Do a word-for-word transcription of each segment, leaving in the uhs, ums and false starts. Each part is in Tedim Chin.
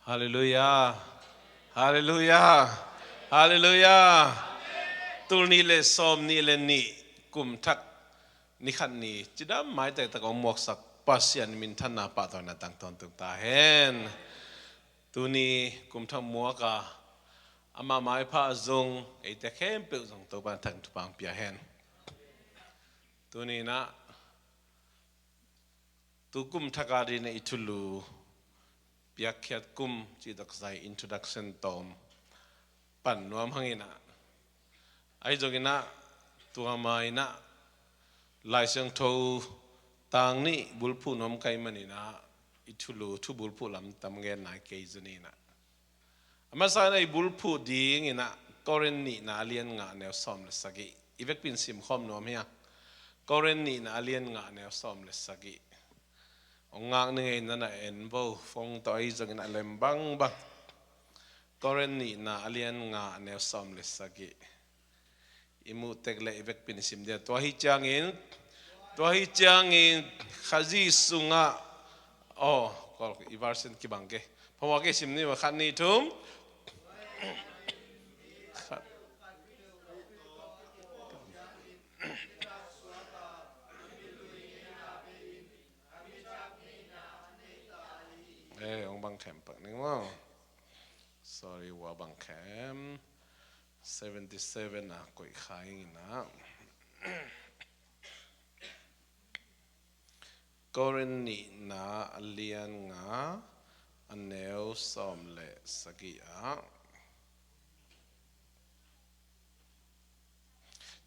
Halleluiah. Halleluiah. Halleluiah. Tul nih le sawm nih le nih kum thak ni khat ni cidam maitai tak hong muaksak Pasian minthanna pahtawina tang tawntung ta hen. Tuni kum thak muak a ama maipha a zong eite khempeuh zong Topa in thang thupha hong pia hen. Tuni inah tu kum thak a dingin i thulu piakkhiat kum cih taksa i introduction tawm pan nuam hang inah, ahi zong inah tua ma inah Lai Siangtho tang nih bulphuh nuam ka hih man inah i thulu thu bulphuh lam tam gen nai kei zong inah. A masa inah i bulphuh ding inah Korin nihna a lian nga a neu sawm le sagih i vekpi in simkhawm nuam hi a. Korin nihna a lian nga a neu sawm le sagih. Hong ngak ni ngei na na en vo, phone tawh ahi zong inah lem bangbang. Korin nihna a lian nga a neu sawm le sagih. I muh tek le i vekpi in sim dia. Tua hi ciangin, tua hi ciangin Khazih sungah, oh, kol i version kibang ke. Phamawh ke sim ni ma khat ni thum. Khat. Eh, hong bang khem pak ning maw. Sorry, hua bang khem. Seventy seven a koih kha ing inah. Korin nihna a lian nga a neu sawm le sagih ah.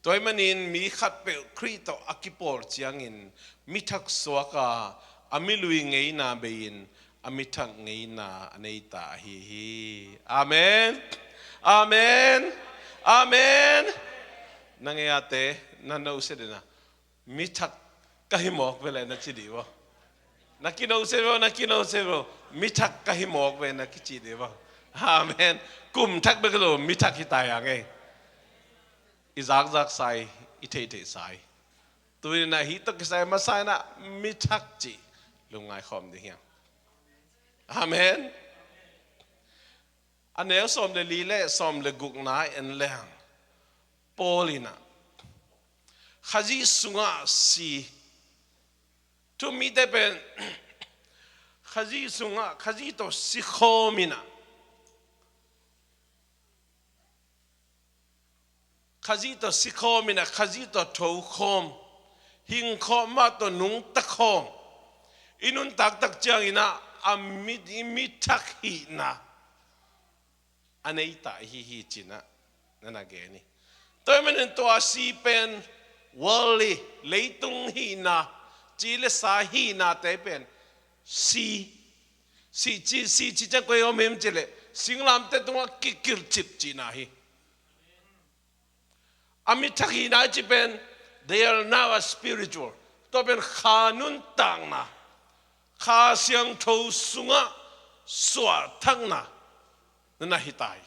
Tua ahih manin mi khatpeuh Khrih tawh a kipawl ciangin mi thak suak a, a mi lui ngeina bei-in a mi thak ngeina a nei ta ahi hi. Amen. Amen. Amen. Na ngei a te, na no se dena. Mi thak ka hi mawk ve le na ci dih vo. Na kino se vo, na kino se vo. Mi thak ka hi mawk ve na kici dih vo. Amen. Kum thak bek lo mi thak hi tai a ngei. I zakzak sai, i theihtheih sai. Tuinah hih tawh kisai masa inah mi thak cih lungngai khawm ding hiam? Amen. A neu sawm le li le sawm le gukna en leng Paul inah Khazih sungah si, thu-um mite pen Khazih sungah Khazih tawh sikhawm inah, Khazih tawh sikhawm inah, Khazih tawh thokhawm, hingkhawm mah tawh nungtakhawm i nuntak tak cianginah a mi, i mi thak hihna a nei ta ihi hi cinah na na gen hi. Tua ahih manin tua si pen worldly, leitung hihna, ci le sa hihnate pen si, si ci, si ci ciang koi om him cileh singlamteh tungah kikilhcip cihna hi. A mi thak hihna i ci pen they are now a spiritual. Tua pen kha nuntakna, Kha Siangtho sungah suahthakna na na hi ta hi.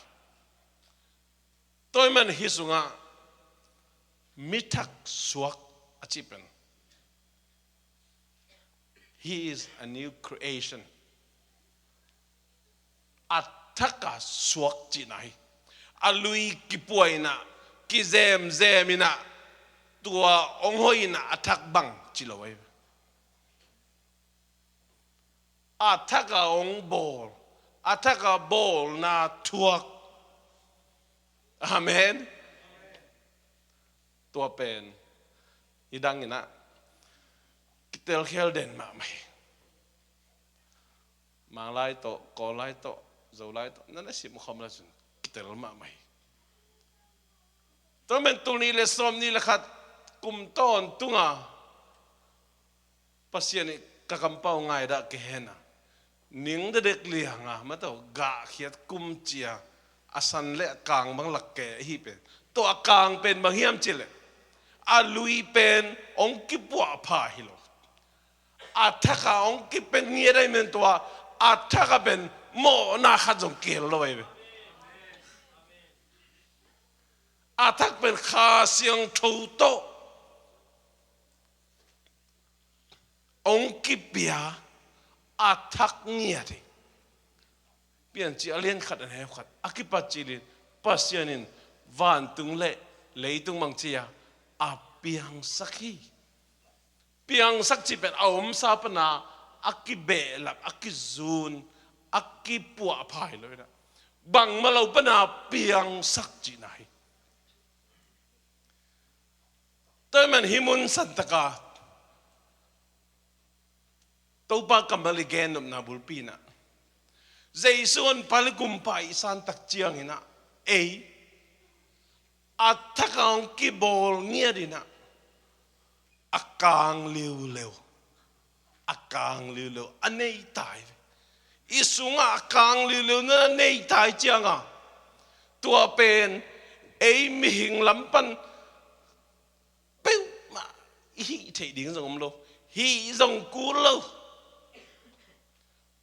Tua ahih man hih sungah mi thak suak a ci pen he is a new creation. A thak a suak cihna hi. A lui kipuah inah, kizemzem inah, tua hong hoih inah a thak bang ci lo ahi. A thak a hong bawl, a thak a bawlna thuak. Amen. Tua pen nidang inah kitelkhel den mahmah hi. Manglai tawh, Kawllai tawh, Zolai tawh na na simkhawm lai cun kitel mahmah hi. Tua men tul nih le sawm nih le khat kum tawntunga Pasian ih ka kampau ngaidah kei hen a, ning dedek lianga, ma tawh gahkhiat kum cia a san le a kang bang lak ke ahi pen. Tua a kang pen bang hiam cileh a lui pen hong kipuah pha hi lo. A thak a hong kipia ngiat ahi men tua a thak a pen mawhna khat zong kihel lo ahi ve. A thak pen Kha Siangtho tawh hong kipia a thak ngiat hi. Piancil a lian khat a neu khat a kipat cilin Pasian in vantung le leitung bangci a a piangsak hi. Piangsak cih pen a omsa pana a kibehlap, a kizun, a kipuahphai lo inah bangmah lo pana piangsak cihna hi. Tua ahih man hih mun santaka Topa kammal i gen nopna bulpi inah Jesu honpa le gumpa i santak ciang inah ei a thak a hong kibawl ngiat inah a kang liuleu, a kang liuleu a nei tai ve. I sungah a kang liuleu na nei tai cianga tua pen ei mihing lam pan peuhmah i hih theih ding zong om lo, hih zong kul lo.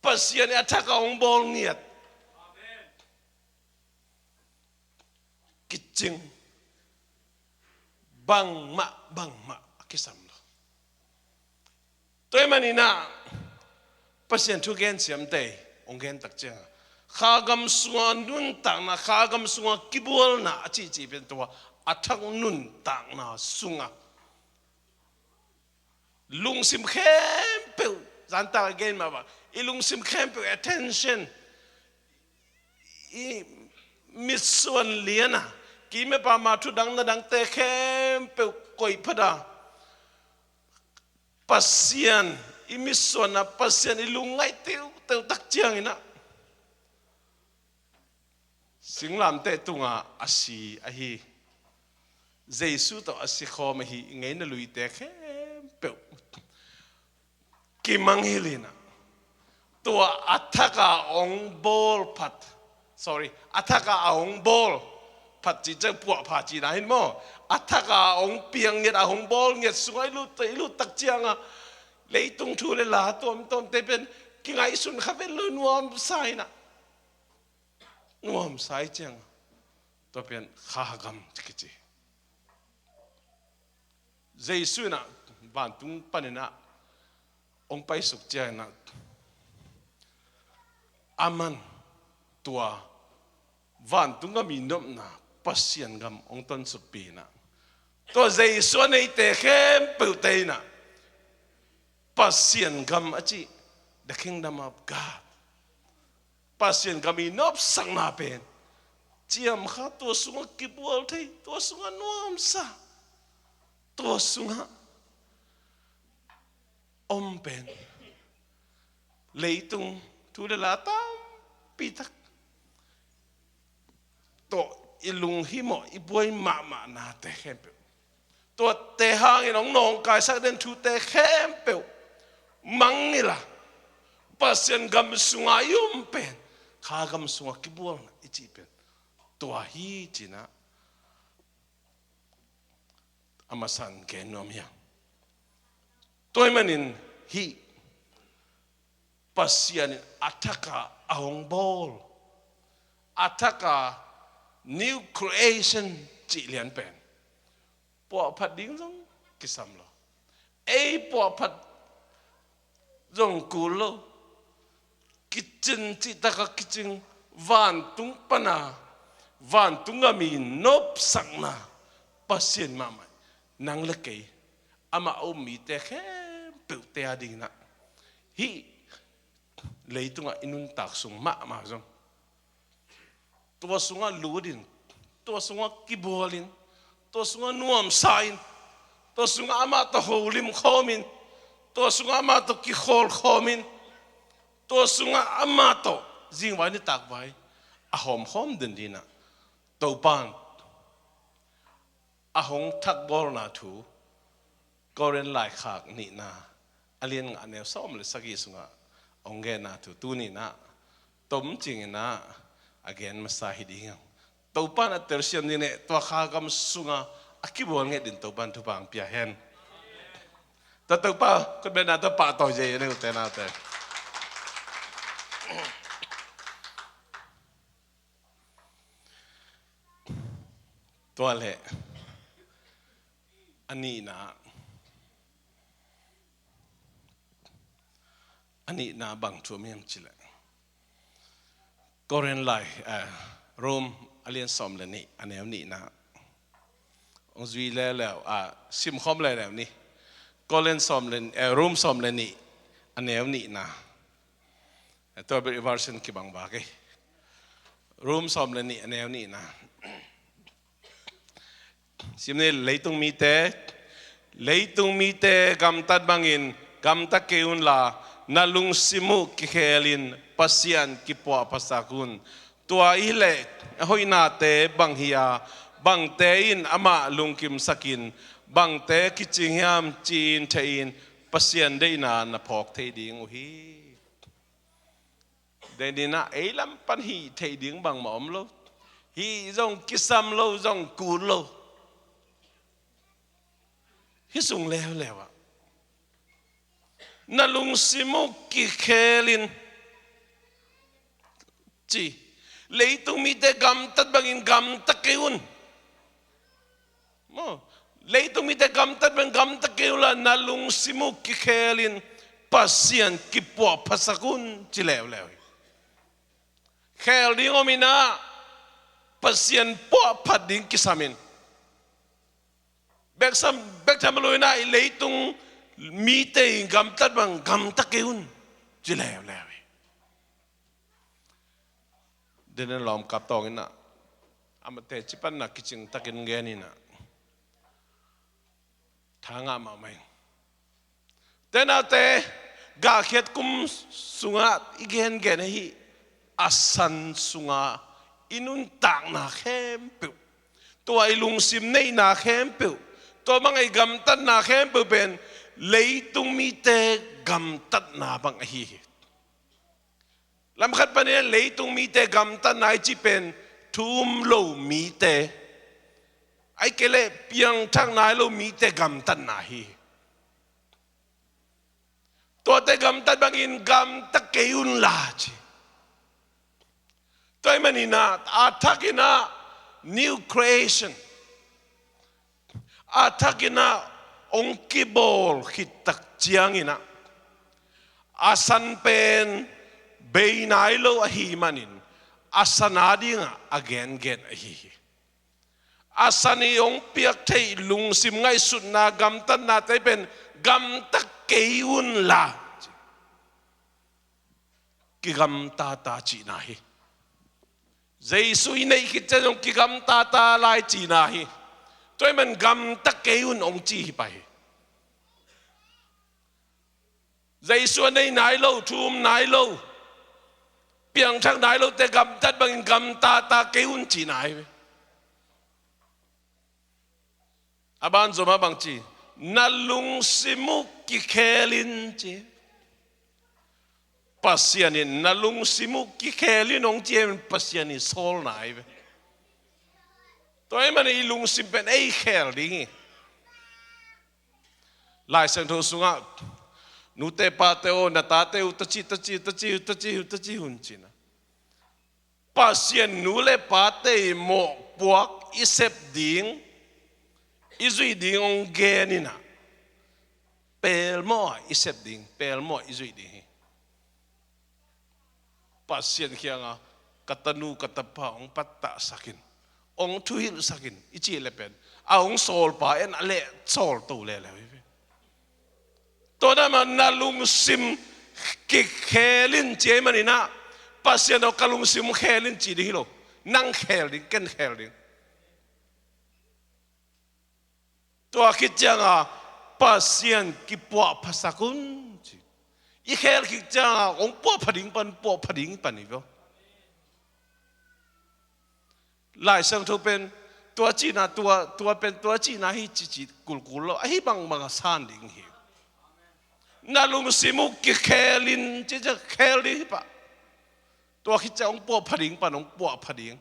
Pasian i a thak a hong bawl ngiat kicing bangmah bangmah a kisam lo. Tua ahih man inah Pasian thu gen siamte hong gen tak cianga kha gam sunga nuntakna, kha gam sunga kibualna a cihcih pen tua a thak nuntakna sunga lungsim khempeuh, zanta a gen mah bang i lungsim khempeuh, attention, i mitsuan liana kimepa ma thu dang na dangte khempeuh koih phata Pasian i mitsuanna, Pasian i lungngaih teuteu tak ciang inah singlamteh tunga a si ahi Jesu tawh a sikhawm ahi i ngeina luite khempeuh kimangngilh inah tua a thak a hong bawl phat, sorry, a thak a a hong bawl phat cih ciang puahpha cihna hi maw? A thak a hong piang ngiat, a hong bawl ngiat sungah i lut, i lut tak cianga leitung thu le la tuamtuamte pen kingaihsun kha vet lo, nuamsa inah nuamsa i cianga tua pen kha gam ci kici. Jesu inah vantung paninah hong paisuk cianginah aman tua vantung gam i nopna Pasian gam hong tonsukpi inah tua Jesu a neite khempeuhte inah Pasian gam a cih, the kingdom of God, Pasian gam i nopsakna pen ciam kha, tua sungah kibual thei, tua sungah nuamsa, tua sungah om pen leitung thu le la tampi tak tawh i lunghimawh, i buai mahmah nate khempeuh, tuate hangin hong nawngkaisak den thute khempeuh mangngilh a, Pasian gam sunga i om pen kha gam sunga kibualna i cih pen tua hi cinah a masan gen nuam hi hang. Tua ahih manin hih Pasian in a thak a a hong bawl, a thak a new creation cih lian pen puahphat ding zong kisam lo. Ei puahphat zong kul lo. Kicin cihtak a kicing, vantung pana vantung gam i nopsakna Pasian mahmah, nang le kei, amah a um mite khempeuhte a dingin ah hih leitungah i nuntak sung mahmah zong tua sungah lutin, tua sungah kibualin, tua sungah nuamsa-in, tua sungah amah tawh holim khawmin, tua sungah amah tawh kikhawl khawmin, tua sungah amah tawh zingvai nitakvai a hawmkhawm den dingin ah Topa'n a hong thakbawlna thu Korin laikhak nihna a lian nga a neu sawm le sagih sungah a hong genna thu tuni-in ah tom cingin ah a gen masa hi ding hi hang. Topa'n a telsiam ding leh tua kha gam sungah a kibual nget dingin Topa'n thupha hong pia hen. Tua Topa khutbetna tawh pahtawi zia hi, u te nau te. Tua leh a nihna, a nihna bang thu om hiam cih leh Korin lai, eh, Rom a lian sawm le nih, a neu nihna. Hong zui leuleu, ah, simkhawm leuleu ni. Korin sawm le, eh, Rom sawm le nih, a neu nihna. Eh, tua bel i version kibang bak hi. Rom sawm le nih, a neu nihna. Sim ni, leitung mite, leitung mite gamtat bangin gamta kei unla, na lungsim uh kikhelin Pasian kipuahphasak un. Tua i hileh a hoihnate bang hi a, bangte in amah lungkimsakin, bangte kicing hiam ci-in theihin Pasian deihna na phawk thei ding uh hi. Deninah ei lam pan hih theih ding bangmah om lo. Hih zong kisam lo, zong kul lo. Hih sung leuleu ah na lungsim uh kikhelin ci. Leitung mite gamtat bangin gamta kei un. Maw, leitung mite gamtat bangin gamta kei unla, na lungsim uh kikhelin Pasian kipuahphasak un ci leuleu hi. Khel ding om inah Pasian puahphat ding kisam in. Bek tham, bek tham lo inah i leitung mite in gamtat bang gamta kei un ci leuleu hi. Dena lawm kap tawng inah amah teci panna kicing takin gen inah tha ngah mahmah ing. Tenate, gahkhiat kum sungah i gengen ahi a san sunga i nuntakna khempeuh, tua i lungsim neihna khempeuh, tua banga i gamtatna khempeuh pen leitung mite gamtatna bang ahi hi. Lamkhat panin leitung mite gamtatna i cih pen thu um lo mite, ahih kei leh piangthak nai lo mite gamtatna hi. Tuate gamtat bangin gamta kei unla ci. Tua ahih maninah a thakinah new creation, a thakinah hong kibawl khittak cianginah a san pen bei nai lo ahih manin a san adingah a gengen ahi hi. A san i hong piak theih lungsim ngaihsutna gamtatnate pen gamta kei unla kigamtata cihna hi. Jesu i neih khit ciang zong kigamtata lai cihna hi. Tua ahih man gamta kei un hong ci hi pah hi. Jesu a nei nai lo, thu um nai lo, piangthak nai lote gamtat bangin gamtata kei un cihna hi. A banzom ah bang ci, na lungsim uh kikhelin ci. Pasian in na lungsim uh kikhelin hong ci in Pasian in sawlna hi ve. Tua ahih manin i lungsim pen ei khel ding hi. Lai Siangtho sungah nute pate aw, na tate uh taci taci taci taci taci hun cihna. Pasian nu le pate i mawhpuak i sep ding, i zuih ding hong gen inah pelmawh ah i sep ding, pelmawh ah i zuih ding hi. Pasian kiangah ka tanu ka tapa hong pattahsakin, hong thuhilhsakin i cih le pen a hong sawlpa en a leh sawlto leuleu hi ve. Tua ahih manin na lungsim kikhelin ci ahih maninah Pasian aw ka lungsim khelin ci ding hi lo. Nang khel ding, ken khel ding. Tua khit cianga Pasian kipuahphasak un ci. I khel khit cianga hong puahpha ding pan, puahpha ding pan hi ve. Lai Siangtho pen tua cihna, tua, tua pen tua cihna hi ci ci kulkul lo, ahi bangbang a san ding hi. Na lungsim uh kikhelin ci ciang khel ding hi pah. Tua khit ciang hong puahpha ding pan hong puahpha ding.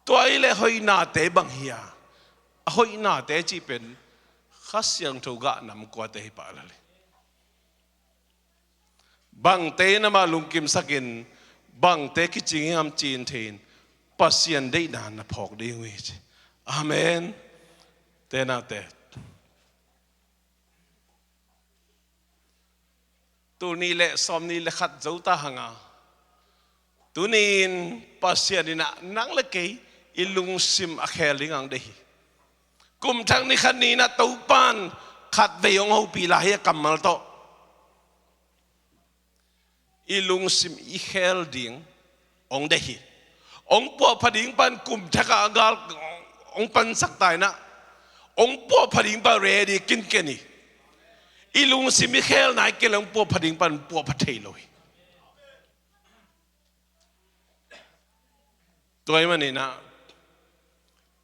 Tua ahih leh hoihnate bang hi a, a hoihnate cih pen Kha Siangtho gah nam kuate hi pah lel hi. Bangte in amah lungkimsakin, bangte kicing hiam ci-in theihin Pasian deihna na phawk ding uh hi ci. Amen. Tenate, tul nih le sawmnih le khat zo ta hanga Tuni-in Pasian in ah nang le kei i lungsim a khel ding hong deih hi. Kum thak ni khat ni-in ah Topa'n khatvei hong hopih lai hi a kammal tawh. I lungsim i khel ding hong deih hi. Hong puahpha ding pan kum thak ah a gal hong pansak ta in ah, hong puahpha ding pan ready kinken hi. I lungsim i khel nai kei leh hong puahpha ding pan puahpha thei lo hi. Tua ahih manin ah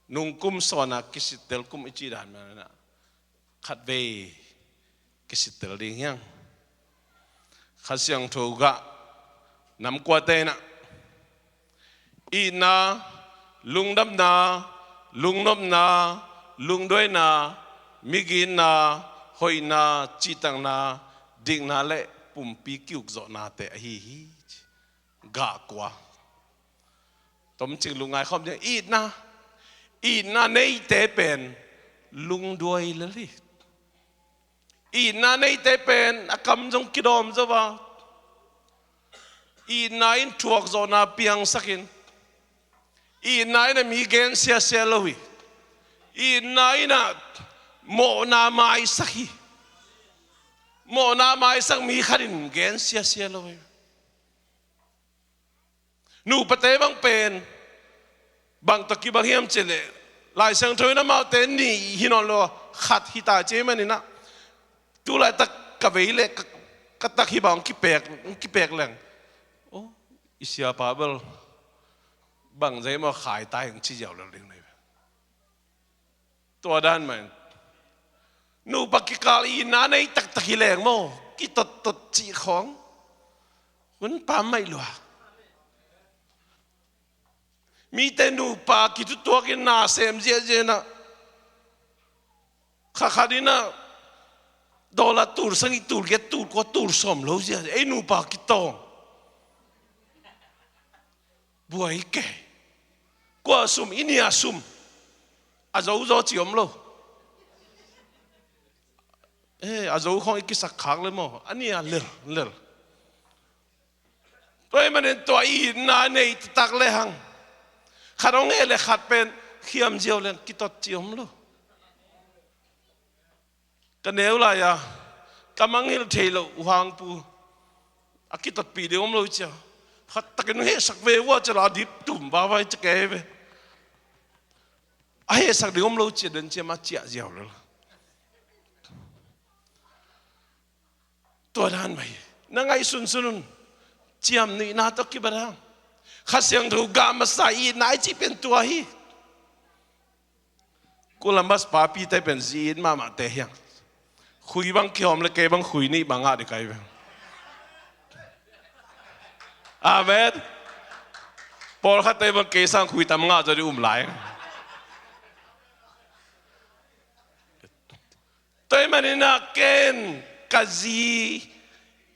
nungkum sawn a kisittel kum i cih dan manin ah khatvei kisittel ding hi hang. Kha Siangtho gah nam kuate in ah itna, lungdamna, lungnopna, lungduaina, migitna, hoihna, cihtakna, dikna le pumpi ki-ukzawhnate ahi hi. Gah kua? Tomcik lungngai khawm ding. Itna, itna neite pen lungduai lel hi. Itna neite pen a kam zong kidawm zo a, itna in thuakzawhna piangsak in, itna in ah mi gensia sia lo hi. Itna in ah mawhna maisak hi. Mawhna maisak mi khat in gensia sia lo hi. Nupate bang pen bang tawh kibang hiam cih leh, Lai Siangtho in amaute nih hi nawn lo, khat hi ta ci ahih manin ah, tu laitak ka vei le ka, ka tak hi bang hong kipek, hong kipek leng, oh, i siapa bel bang zah maw, khai ta hi hong ci ziau lel ding hi. Tua dan mah in nupa kikal itna nei taktak hi leng maw, kitottot cih khawng hun pam maih lua. Mite nupa kitutuak in na sem ziahziah in ah, kha khat in ah dollar tul sagih, tul giat, tul kua, tul sawm lo ziahziah, ei nupa kitawng. Buai kei. Kua sum, i nih a sum a zo zaw ci om lo. Eh, a zo khawng i kisak khak le maw, a nih a lel lel. Tua ahih manin tua itna nei taktak le hang, khat hong heh le khat pen khiam ziau leng kitot ci om lo. Ka neu lai-a ka mangngilh theih loh uh hang pu, a kitotpih ding om lo cia, khat takin hehsak ve uh a cia la, a dip tum vavai cia kei ve. A hehsak ding om lo cia den cia, ma ciah ziau lel. Tua dan mah hi. Na ngaihsunsun un. Ciamnuihna tawh kibat hang. Kha Siangtho gah masa itna i cih pen tua hi. Columbus papite pen zi it mahmahte hi hang. Khui bang kihawm le kei bang khui nih bang ngah ding ka hi ve. Amen. Pawlkhatte bang kei sang khui tam ngah zaw ding um lai. Tua ahih manin ah ken ka zi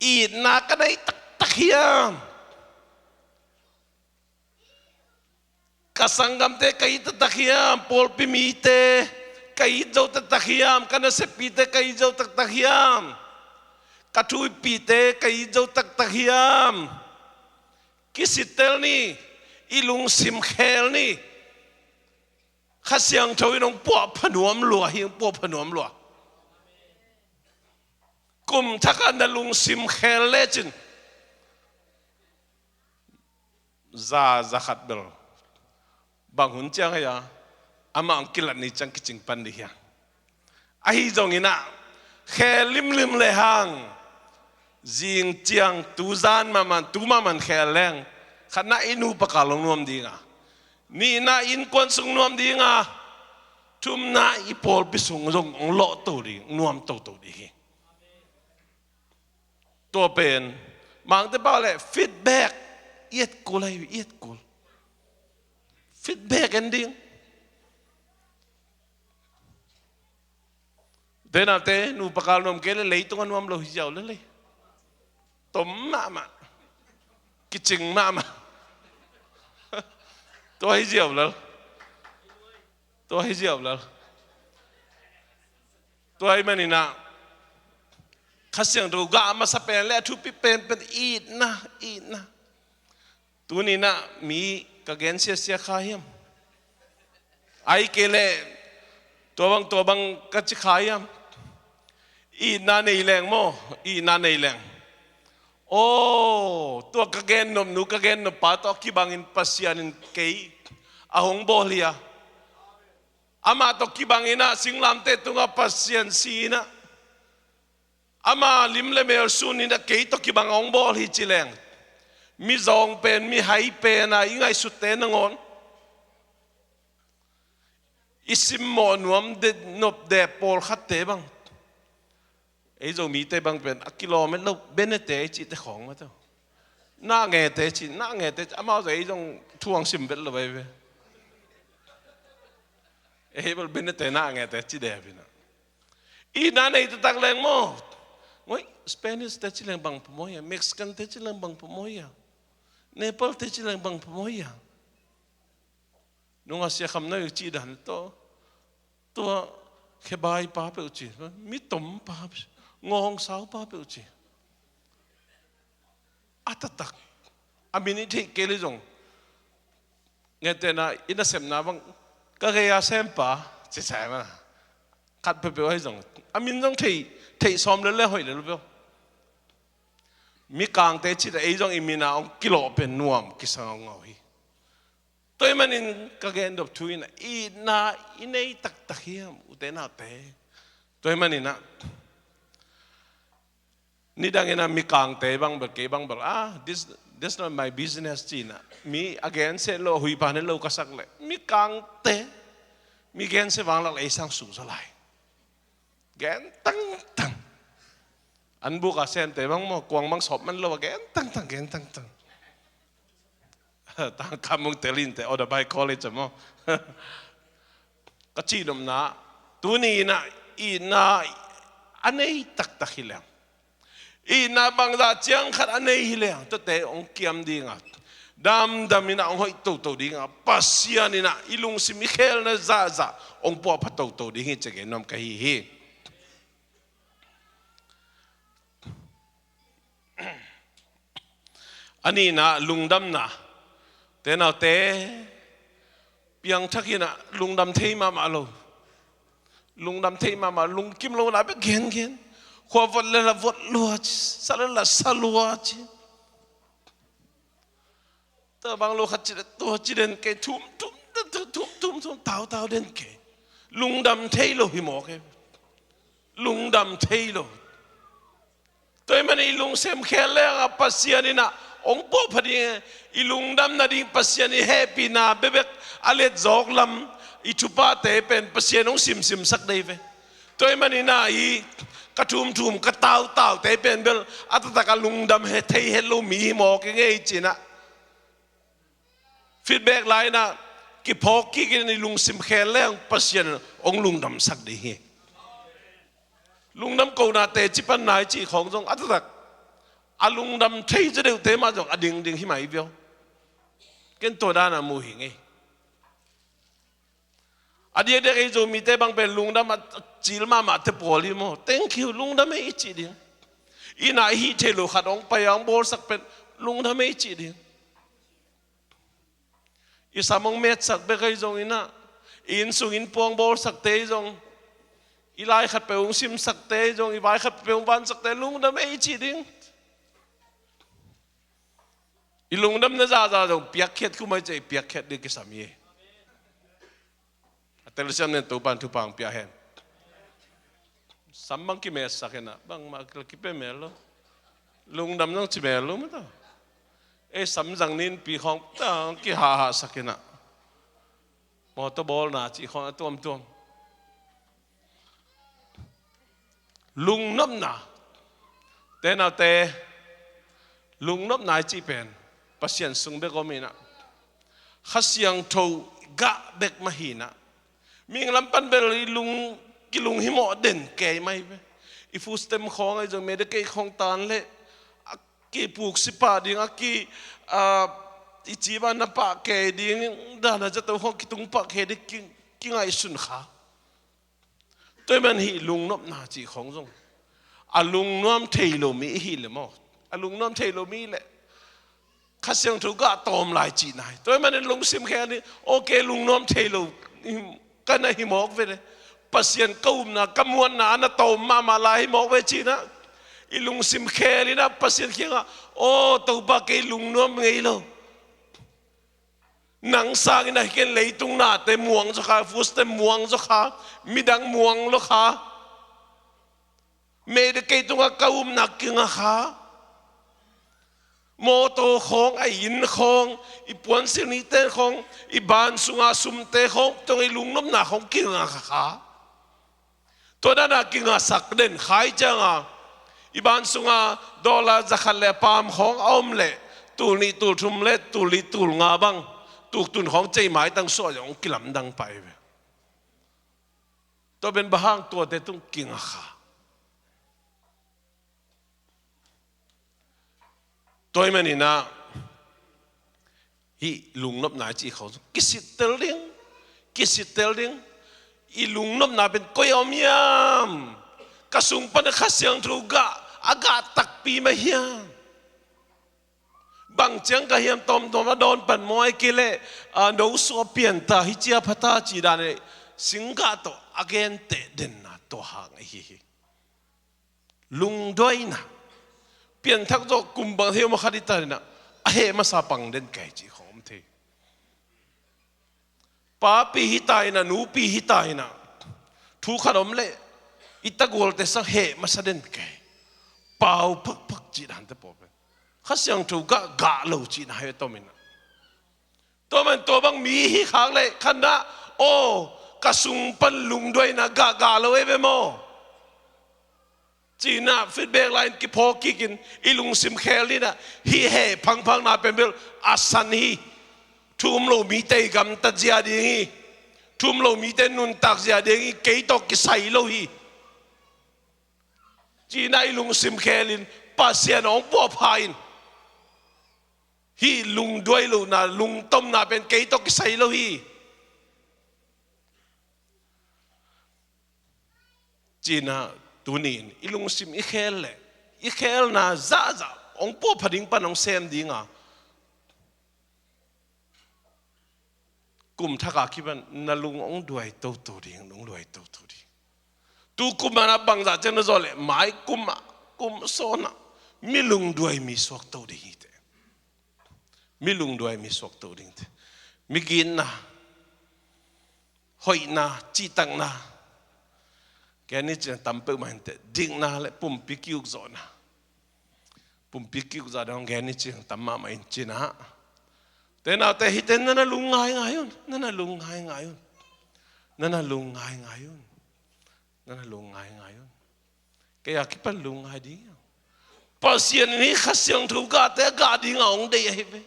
itna ka nei taktak hiam? Ka sanggamte ka it taktak hiam? Pawlpi mite ka it zo taktak hiam? Ka naseppite ka it zo taktak hiam? Ka thu-ipihte ka it zo taktak hiam? Kisittel ni, i lungsim khel ni. Kha Siangtho in hong puahpha nuam lua hi, hong puahpha nuam lua. Kum thak ah na lungsim khel lecin, za, za khat bel bang hun ciang hia, amah hong kilat ni ciang kicing pan ding hia. Ahi zongin ah khel limlim le hang, zing ciang, tu zan mahmah, tu mahmah khel leng, khatna i nupa kal hong nuam ding a, nihna innkuan sung nuam ding a, thumna i pawlpi sung zong hong lawh to ding, nuam toto ding hi. Tua pen Mangte pau le feedback i et kul ahi, i et kul. Feedback en ding. Te nate, nupa kal nuam kei le leitung a nuam lo hi ziau lel hi. Tom mahmah. Kicing mahmah. Tua hi ziau lel. Tua hi ziau lel. Tua ahih manin ah Kha Siangtho gah masa pen le a thupi penpen itna, itna. Tuni-in ah mi ka gen siasia kha hiam? Ahih kei leh tua bang tua bang ka ci kha hiam? Itna nei leng maw, itna nei leng. Aw, tua ka gennop nu, ka gennop pa tawh kibangin Pasian in kei a hong bawl hi a. Amah tawh kibangin ah singlamteh tungah Pasian si-in ah, ama lim le mel sun-in ah kei tawh kibang a hong bawl hi ci leng, mi zawng pen, mi hai pen a i ngaihsutte nangawn i simmawh nuam de, nopde pawlkhatte bang, ei Zomite bang pen a kilawm het lo, Benete i cihte khawng mah tawh, Nangete ci, Nangete ci, amau zong ei zong thu hong sim vet lo ahi ve. Ei bel Benete, Nangete ci dep in ah. Itna nei taktak leng maw. Ngoi, Spanish te ci leng bang phamawh hia, Mexican te ci leng bang phamawh hia, Nepal te ci leng bang phamawh hia. Nungah Sia Kham Noi cih dan tawh, tua khebai pa peuh ci, mi tom pa peuh, ngawngsau pa peuh ci. A taktak a min i theih kei leh zong, ngetena i nasepna bang, ka gei-a sempa ci sa mah. Khat peuhpeuh ahi zong a min zong theih, theih sawm lel le hoih lel peuh. Mikangte cih leh ei zong i min a hong kilawh pen nuam kisa ngaungau hi. Tua ahih manin ka gendop thu in ah, itna i nei taktak hiam, ute naute? Tua ahih manin ah, nidangin ah Mikangte bang bel, kei bang bel, ah, this, that's not my business ci-in ah, mi a gensia lo, a huipan het lo ka sak leh, Mikangte, mi gensia vanglak leh ei sang sung zaw lai. Gen tangtang. An buk a semte bang maw, kuang bang sawp man lo a gen tangtang, gen tangtang. Tangka mung telinte, Odabai College a maw. Ka cihnopna, tuni in ah itna a nei taktak hi leng, itna bangzah ciang khat a nei hi leng, tuate hong kiam ding a, damdam in ah hong hoih toto ding a, Pasian in ah i lungsim i khelna zahzah hong puahpha toto ding hi ci gen nuam ka hi hi. A nihna, lungdamna. Te naute, piangthak in ah lungdam thei mahmah lo. Lungdam thei mahmah, lungkim lo na bek gengen. Khua vot le la vot lua ci, sa le la sa lua ci. Tua bang lo khat ci le tua ci den kei, thum thum, thum thum thum, tautau den kei. Lungdam thei lo hi mawk e. Lungdam thei lo. Tua ahih manin i lungsim khel leng a Pasian in ah hong puahpha ding e. I lungdam nading Pasian i hehpihna bekbek a letzawk lam, i thuphate pen Pasian hong simsimsak dei ve. Tua ahih manin ah i ka thumthum, ka tautaute pen bel a taktak a lungdam he thei het lo mi hi mawk i ngei ci-in ah, feedback lai-in ah kiphawk kik in, i lungsim khel leng Pasian hong lungdamsak ding hi. Lungdam kohna teci panna i cih khawng zong a taktak a lungdam thei zaw deuhte mah zong a dingding hi mai viau. Ken tua dan a mu hi ngei. A diakdiak ei Zomite bang pen lungdam a cil mahmahte pawl hi maw. Thank you, lungdam ei i cih ding. Inn ah i hih theih loh khat hong pai a hong bawlsak pen lungdam ei i cih ding. I sam hong metsak bek ahi zongin ah, i inn sung inn pua hong bawlsakte ahi zong, i lai khat peuh hong simsakte ahi zong, i vai khat peuh hong vansakte lungdam ei i cih ding. I lungdamna zahzah zong piakkhiat kum ahi ciah i piakkhiat ding kisam hi. A telsiam nen Topa'n thupha hong pia hen. Sam bang kimetsak hen ah, bangmah kipia mel lo. Lungdam zong ci mel lo mah ta. Ei sam zang ninpi khawng ta kihahsak hen ah, mawtaw bawlna cih khawng a tuamtuam. Lungnopna. Te naute, lungnopna i cih pen Pasian sung bek om in ah, Kha Siangtho gah bek mah hi in ah, mihing lam pan bel i lung, kilunghimawh den kei mah hi ve. I fustem khawng ahi zong, Medicaid khawng tan leh a kipuk sipah ding, a ki, a, i cibah na pah kei ding, dan a zato khawng kitung pah kei ding ki, kingaihsun kha. Tua ahih man hih lungnopna cih khawng zong a lungnuam thei lo mi i hih leh maw, a lungnuam thei lo mi leh Kha Siangtho gah tawm lai cihna hi. Tua ahih manin lungsim khel in, okay, lungnuam thei lo ka na hi mawk ve le, Pasian ka upna, ka muanna a na tawm mahmah lai hi mawk ve cihna. I lungsim khel in ah Pasian kiangah, aw Topa, kei lungnuam ngei lo. Nang sangin ah hi ken leitung nate muang zaw kha, fuse te muang zaw kha, midang muang lo kha. Meite kei tungah ka upna kinga kha. Mawtaw khawng, a inn khawng, i puansilh nihte khawng, i ban sunga sumte khawng, tua i lungnopna khawng kinga kha. Tua dana kingasak den khai cianga, i ban sunga dollar zakhat le a paam khawng a om leh, tul nih tul thum le tul li tul nga bang tuktun khawng cei maitang suah zong kilamdang pai ve. Tua pen bang hang, tuate tung kinga kha. Tua ahih manin ah hih lungnopna i cih khawng kisittel ding, kisittel ding. I lungnopna pen koi ah om hiam? Ka sung pan Kha Siangtho gah, a gah takpi mah hiam? Bang ciang ka hiam, tawmtawm a dawn pan maw, ahih kei leh, a, no suah pian ta, hi cia pha ta cih dan ei, singgah tawh a genteh denna tua hang ahi hi. Lungduaina. Pianthak zawh kum bang thei om a khat hi ta in ah, a heh masa pang den kei cih khawng om thei. Papi hi ta in ah, nupi hi ta in ah, thu khat om leh i tagualte sang heh masa den kei. Pau phakphak cih dante pawl pen Kha Siangtho gah, gah lo cihna hi ve, tua min ah. Tua man tua bang mi hi khak leh khan ah, aw, ka sung pan lungduaina gah, gah lo ei ve maw? Ci-in ah feedback lai-in kiphawk kikin, i lungsim khel in ah, hih heh phangphakna pen bel a san hi. Thu um lo mite i gamtat zia ding hi. Thu um lo mite nuntak zia ding hi. Kei tawh kisai lo hi. Ci-in ah i lungsim khel in Pasian hong puahpha in, hih lungduai lohna, lungtomna pen kei tawh kisai lo hi. Ci-in ah tuni-in i lungsim i khel leh, i khelna zahzah hong puahpha ding pan hong sem ding a, kum thak a kipan na lung hong duai toto ding, lungduai toto ding. Tu kum ah na bangzah ciang na zawh leh, mai kum ah, kum sawn ah, mi lungduai mi suak to ding hi teh. Mi lungduai mi suak to ding teh. Mi ginna, hoihna, cihtakna, gen ni ciang tam peuhmah hi teh, dikna le pumpi ki-ukzawhna. Pumpi ki-ukzawh dong gen ni ciang tam mahmah in ci-in ah. Te naute, hihte na na lung ngaingai un, na na lung ngaingai un. Na na lung ngaingai un. Na na lung ngaingai un. Kei a kipan lung ngai ding hi. Pasian in hih Kha Siangtho gahte a gah ding a hong deih ahi ve.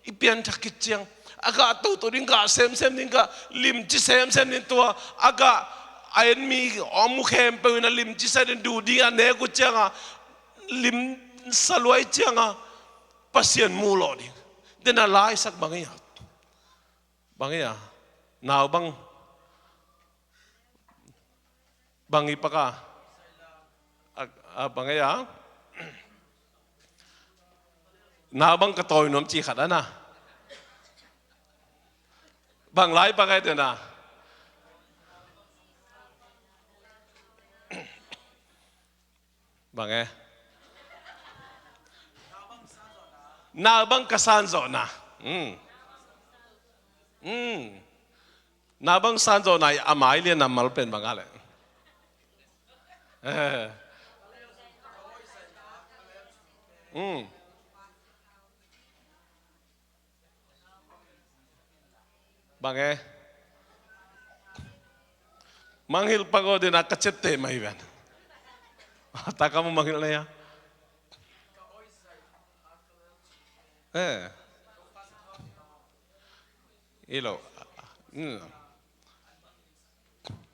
I pianthak khit ciang a gah toto ding, gah semsem ding, gah limci semsem ding, tua a gah a en mi a mu khempeuh in a limci sa ding, duh ding a nek uh ciang a, limsa luai ciang a Pasian muh lawh ding. Den a laisak bang hi a, bang hi a, nau bang, bang hi pak a, a, a, bang hi a, nau bang ka tawi nuam ci khat a na. Bang lai pak a hi teh na. Bang e? Nau bang ka san zawhna. Hmm. Hmm. Nau bang san zawhna a mai lian a mal pen bang a leh. Eh. Hmm. Bang e? Mangngilh pak aw, den a ka ciapteh mah hi ven. Ta ka mu mangngilh na hia? Eh. Hi lo. Hmm.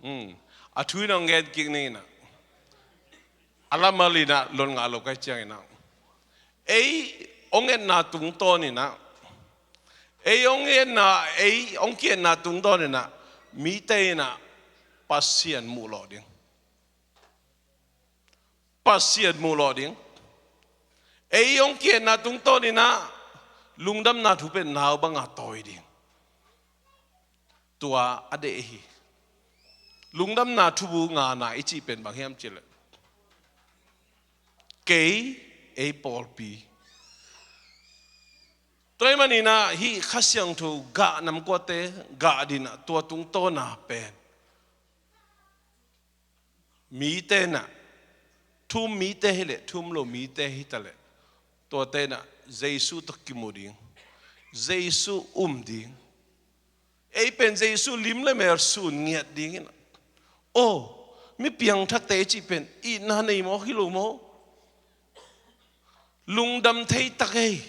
Hmm. A thu in hong gen kik ning in ah. A lamal in ah lon ngah lo ka hih ciangin ah, ei hong etna tungtawn in ah, ei hong etna, ei hong ki-etna tungtawn in ah, mite in ah Pasian muh lawh ding. Pasian muh lawh ding. Ei hong ki-etna tungtawn in ah, Lungdamna thu pen nau banga tawi ding, tua a deih hi. Lungdamna thubu ngana i cih pen bang hiam cih leh, kei, ei pawlpi. Tua ahih manin ah hih Kha Siangtho gah namkuate gah dingin ah tua tungtawna pen mite in ah, thu-um mite hi leh thu-um lo mite hi ta leh, tuate in ah Jesu tawh kimu ding, Jesu um ding. Ei pen Jesu lim le mel sun ngiat dingin ah, aw, mi piangthakte i cih pen itna nei mawk hi lo maw? Lungdam thei tak ei,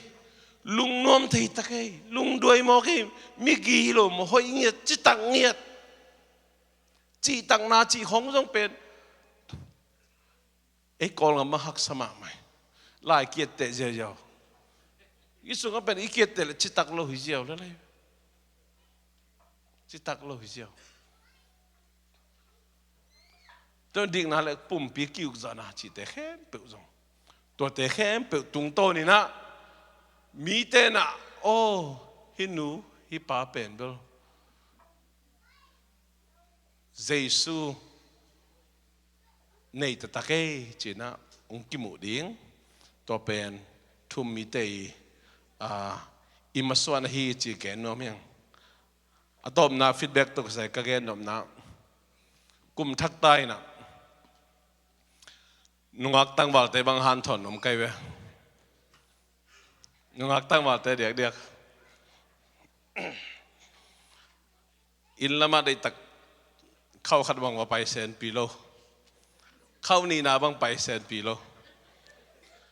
lungnuam thei tak ei, lungduai mawk ei, migi hi lo maw? Hoih ngiat, citak ngiat. Cihtakna cih khong zong pen ei Kawlgam ah haksa mahmah hi. Lai kiatteh ziauziau. I sungah pen i kiatteh leh citak lo hi ziau lel hi. Citak lo hi ziau. Tua dikna le pumpi kiukzawhna cihte khempeuh zong, tuate khempeuh tungtawnin ah mite in ah, aw, hih nu hih pa pen bel Jesu nei taktak ei ci-in ah hong kimuh ding. Tua pen thu-um mite i, a, i masuan ahi ci gen nuam hi ing. A tawpna feedback tawh kisai ka gen nopna, kum thak ta in ah nungak tangvalte bang hanthawn nuam ka hi ve. Nungak tangvalte diakdiak. Inn lamah deihtak khauh khat bang va pai senpi lo. Khauh nihna bang pai senpi lo.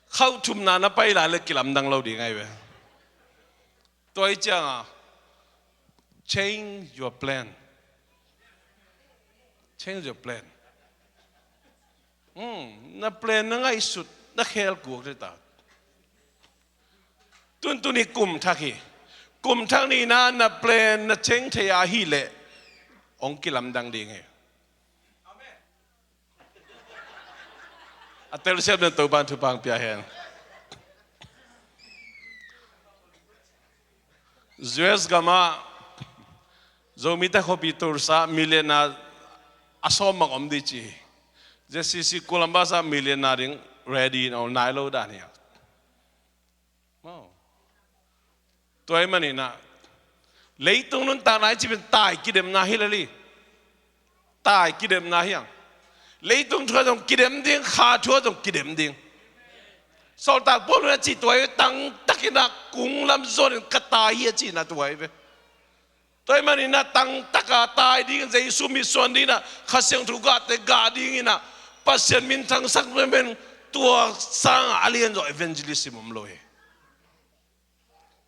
Khauh thumna na pai lai le kilamdang lo ding ahi ve. Tua hi ciangah, change your plan. Change your plan. Hmm, na plan na ngaihsut na khel kuk dih ta. Tuntun hi kum thak hi. Kum thak nihna na plan na change thei ahih leh hong kilamdang ding hi. A telsiam den Topa'n thupha pia hen. U S gamah Zomite khuapi Tulsa ah millionaire a sawm bang om ding ci hi. Z C C Columbus ah millionaire ding ready in a nai lo dan hi. Tua ahih manin ah leitung nuntakna i cih pen tai kidemna hi lel hi. Tai kidemna hi hang. Leitung thu ah zong kidem ding, kha thu ah zong kidem ding. Sawltak Paul in a cih tua hi, tangtakin ah kung lam zuanin ka tai hi a cihna tua hi ve. Tua ahih manin ah tangtaka tai dingin, Jesu mitsuan dingin ah, Kha Siangtho gahte gah dingin ah, Pasian minthangsak pen tua sangah a lianzaw evangelism om lo hi.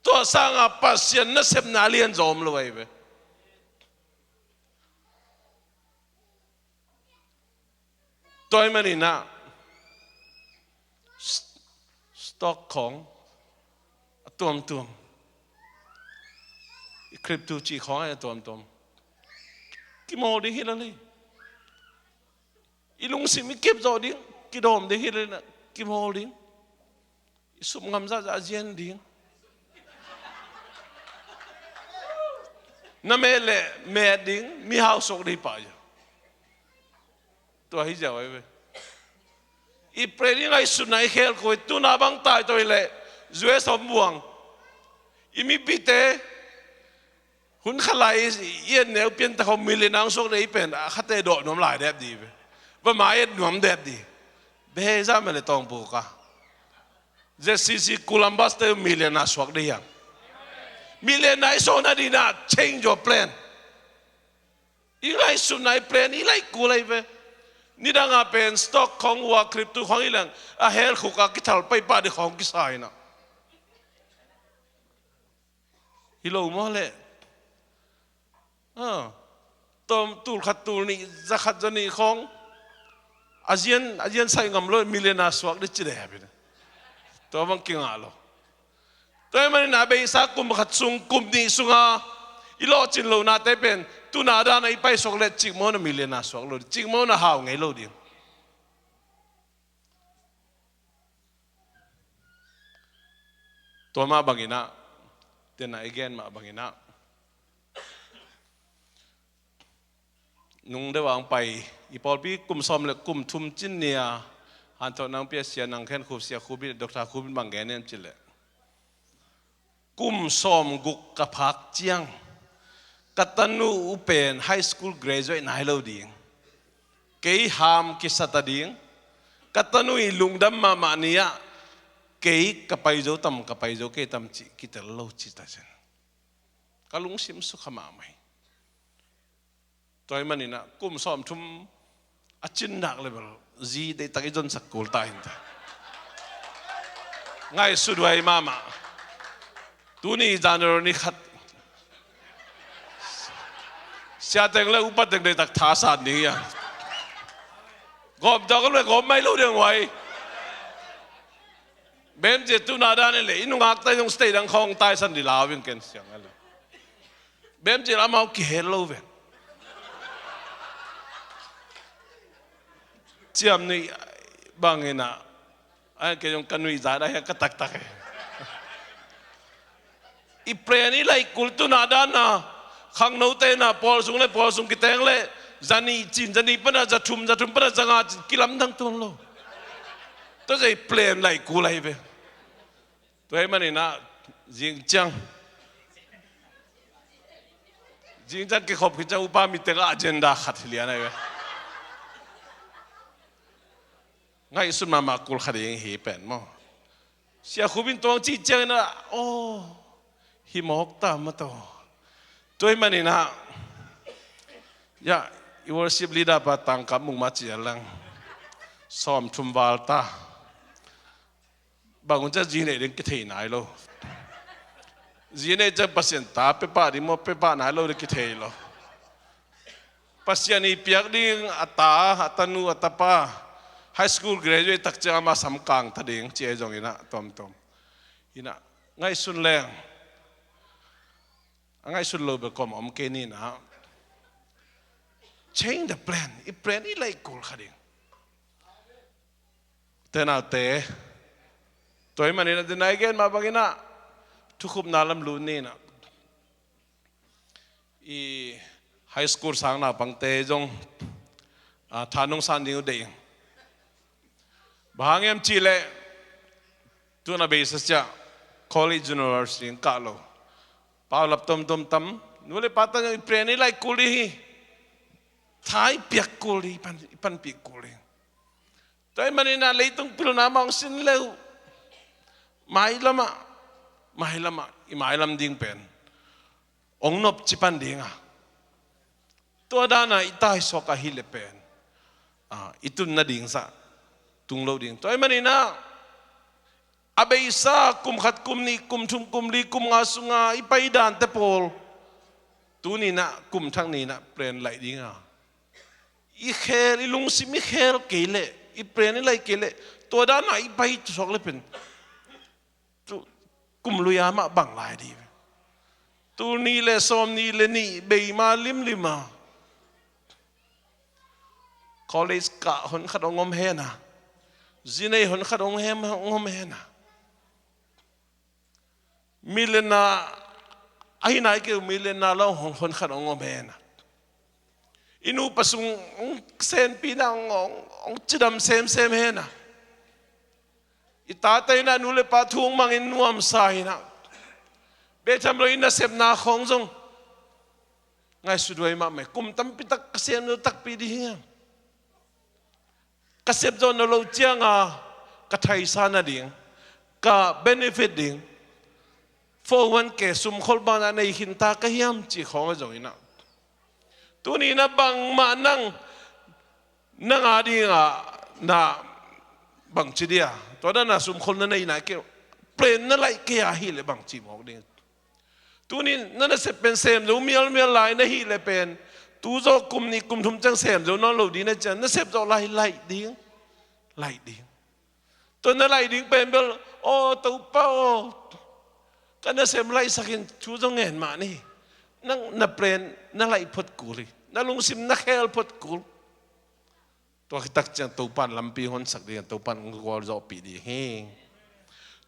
Tua sangah Pasian nasepna a lianzaw om lo ahi ve. Tua ahih manin ah stock khawng a tuamtuam, i crypto cih khawng a tuamtuam kimawl ding hi lel hi. I lungsim i kep zawh ding, kidawm ding hi lel hi, kimawl ding. I sum ngam zahzah a zian ding. Na met leh met ding, mihau suak ding hi pah hi. Tua hi ziau ahi ve. I plan i ngaihsutna i khel kuk hi. Tuna bang tai tawh hi leh U S hong buang. I mipite hun khat lai i et neu pianthak hong millionaire suak ding hi pen, a khate dawh nuam lai dep ding hi ve. Bangmah et nuam dep ding hi. Beh, zah mah leh tawngpuk a Z C C Columbus te millionaire suak ding hi hang. Millionaire i suahna dingin ah change your plan. I ngaihsutna, i plan i laih kul ahi ve. Nidang a pen stock khawng uh a, crypto khawng hi leng a hell khuk a kithal paipah ding khawng kisa hi na. Hi lo maw leh? Ah. Tawm tul khat tul nih, za khat za nih khawng a zian, a zian sai ngam lo, millionaire suak ding ci deh a pi na. Tua bang kingah lo. Tua ahih manin a beisa kum khat sung, kum nih sunga i lawhcin lohnate pen tuna dana i paisuak leh cikmah na millionaire suak lo ding, cikmah na hau ngei lo ding. Tua mah bangin ah Tena i gen mah banginah nung deuh ang pai, i pawlpi kum sawm le kum thum cin ni-a hanthawn nang pia sia nang khen khu sia khu bin Doctor khu bin bang gen em cileh, kum sawm guk ka phak ciang ka tanu uh pen high school graduate nai lo ding, kei ham kisata ding, ka tanu i lungdam mahmah ni-ah kei ka pai zo tam ka pai zo kei tam cih kitel lo cita cin ka lungsim sukha mahmah hi. Tua hi maninah kum sawm thum a cinnak le bel zi deihtak i zonsak kul ta hinta. Ngaihsut huai mahmah. Tuni January ni khat siateng le upateng deihtak thasan ding ia gawp dawk le gawp mai lo ding huai. Bemci tuna dan le i nungak tai zong state dang khawng taisan di lau ving ken siang a le. Bemci amau kihel lo veng. Ciam nuih banginah a kei zong ka nuih zat a hia ka taktak e. I plan i laih kul tuna dan a khangnote na pawl sung le pawl sung kiteng le zanih cin zanih pana zathum zathum pana zanga cin kilamdang tuan lo. Tua zai plan laih kul ahi ve. Tua hi maninah zingciang zingciang kikhop khit ciang upa miteng ah agenda khat hi lian ahi ve. Ngaihsun mahmah kul kha ding hi pen maw. Sia khubin tuang cih ciangin ah aw hi mawk ta mataw. Tua hi maninah ya i worship leader pa tangkap mukmah cialang sawm thum val ta. Bang un ciah zi neih ding kithei nai lo. Zi neih ciah Pasian ta pepah ding maw pepah nai lo ding kithei lo. Pasian i piak ding a ta a tanu a tapa high school graduate tak ciang ama samkang ta ding ci ei zong inah tuamtuam inah ngaihsun leng a ngaihsun lo bek kawm a om kei ninah change the plan. I plan i laih kul kha ding. Tenaute tua hi maninah denai gen mah banginah thukhupna lam lut ninah i high school sang naupangte zong tha nungsan ding uh deih ing. Bang hang hiam cihleh tuna beisa ciah college university in kah lo paulap tomtom tam nu le pata zong i plan i laih kul ding hi. Tha i piak kul ding i panpih kul ding. Tua hi maninah leitung pilna mah hong sin leuh mailamah mailamah i mailam ding pen hong nopci pan dinga tua dana i taisuak ahi le pen i tun nading sah tung lo ding. Tua hi maninah a beisa kum khat kum nih kum thum kum li kum nga sunga i paidante pawl tuninah kum thak ninah plan laih dinga i khel i lungsim i khel kei leh i plan i laih kei leh tua dana i pai tusuak le pen kum lui a mah bang lai dih ve. Tul nih le sawm nih le nih beima limlima college kah hon khat hong om hena zinei hon khat hong om hena. Milenna ahi nai keu milenna lo hong hon khat hong om hena. I nupa sung hong senpina hong cidam semsem hena. I tate inah nu le pa thu hong mangin nuamsa inah betham lo i nasepna khawng zong ngaihsut huai mahmah. Kum tampitak ka sem zo takpi dih hiam? Ka sep zawh na loh cianga ka thaisa nading ka benefit ding four oh one K sumkhol bangah nei khinta ka hiam cih khawng a zong inah tuninah bangmah nang nang a dingah na bangci dia tua dana sumkhol na nei nai keu plan na laih kei ahi le bangci mawk ding. Tunin na nasep pen sem zo mialmial lai na hih le pen tu zawh kum nih kum thum ciang sem zo nawn lo ding na cian nasep zawh lai laih ding. Laih ding. Tua na laih ding pen bel aw Topa aw ka nasem laihsakin thu zong ngen mah ni. Nang na plan na laih phot kul hi. Na lungsim na khel phot kul. Tua khitak ciang Topan lampi honsak ding Topan hong gualzawhpih ding hi.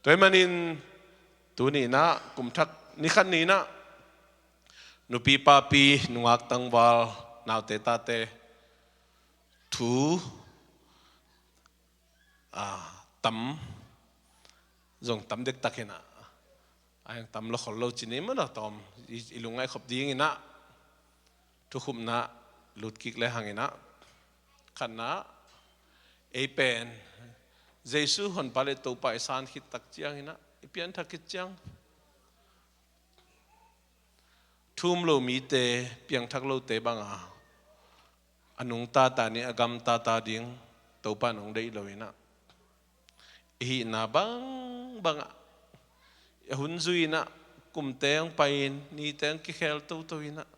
Tua hi manin tuninah kum thak Ni khat ni-in ah nupi papi, nungak tangval, naute tate thu, a, tam zong tam dektak in ah, a, heng tam lo khol lo ci ni maw, a tawm i, i lungngaih khop dingin ah thukhupna lut kik le hangin ah, khatna, ei pen Jesu honpa le Topa i san khit tak ciangin ah, i pianthak khit ciang, thu um lo mite, piangthak lote banga a nungta ta ni, a gamta ta ding Topa in hong deih lo in ah, i hihna bangbang ah, a hun zui in ah, kumte hong pai-in, nite hong kikhel toto in ah,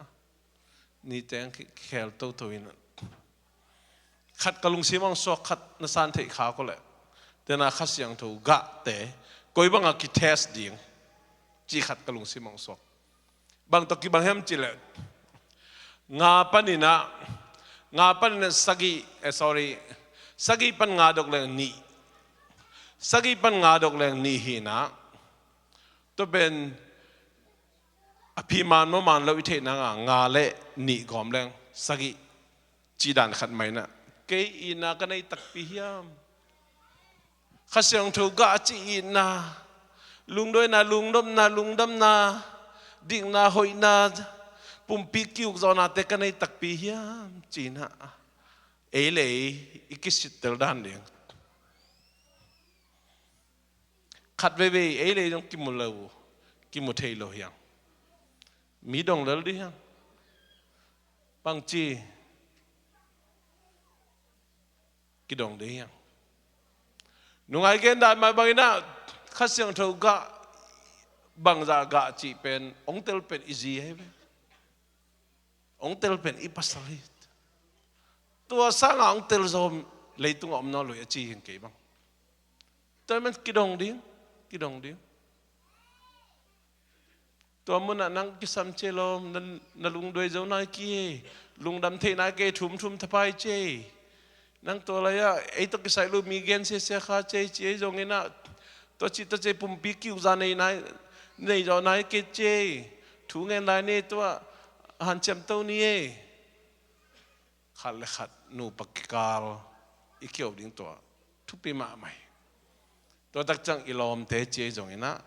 nite hong ki-, kikhel toto in ah, khat ka lungsim hong suak, khat na san theih kha ko leh, tena Kha Siangtho gahte koi banga kitest ding, ci khat ka lungsim hong suak. Bang tawh kibang hiam cih leh, nga panin ah, nga panin ah sagih, eh, sorry, sagih pan nga dok leng nih, sagih pan nga dok leng nih hi in ah, tua pen a phi man maw man lo i theihna nga, nga le nih gawm leng sagih, cih dan khat mah in ah, kei itna ka nei takpi hiam? Kha Siangtho gah cih itna, lungduaina, lungdamna, lungdamna, dikna, hoihna, pumpi ki-ukzawhnate ka nei takpi hiam, ci-in ah, ei le ei i kisittel dan ding. Khat veivei ei le ei zong kimu lo, kimu thei lo hi hang. Mi dong lel ding hi hang. Bangci kidong ding hi hang. Nungak i gen dan mah bangin ah, Kha Siangtho gah, bangzah gah cih pen hong tel pen i zi hi ve. Hong tel pen i pasal hi. Tua sanga hong tel zaw leitungah om nawn lo hi a ci hi kei bang. Tua ahih man kidong ding, kidong ding. Tua munah nang kisam cia lawm, na, na lungduai zo nai kei, lungdam thei nai kei, thum thum thapai cia. Nang tua lai-ah ei tawh kisai lo mi gen siasia kha cia, ci ei zongin ah, tua cih tua cia pumpi ki-ukzawh nei nai, nei zawh nai kei cia. Thu ngen lai ni, tua hanciam to ni e. Khat le khat nupa kikal i ki-op ding tua thupi mahmah hi. Tua tak ciang i lawmte cia i zongin ah,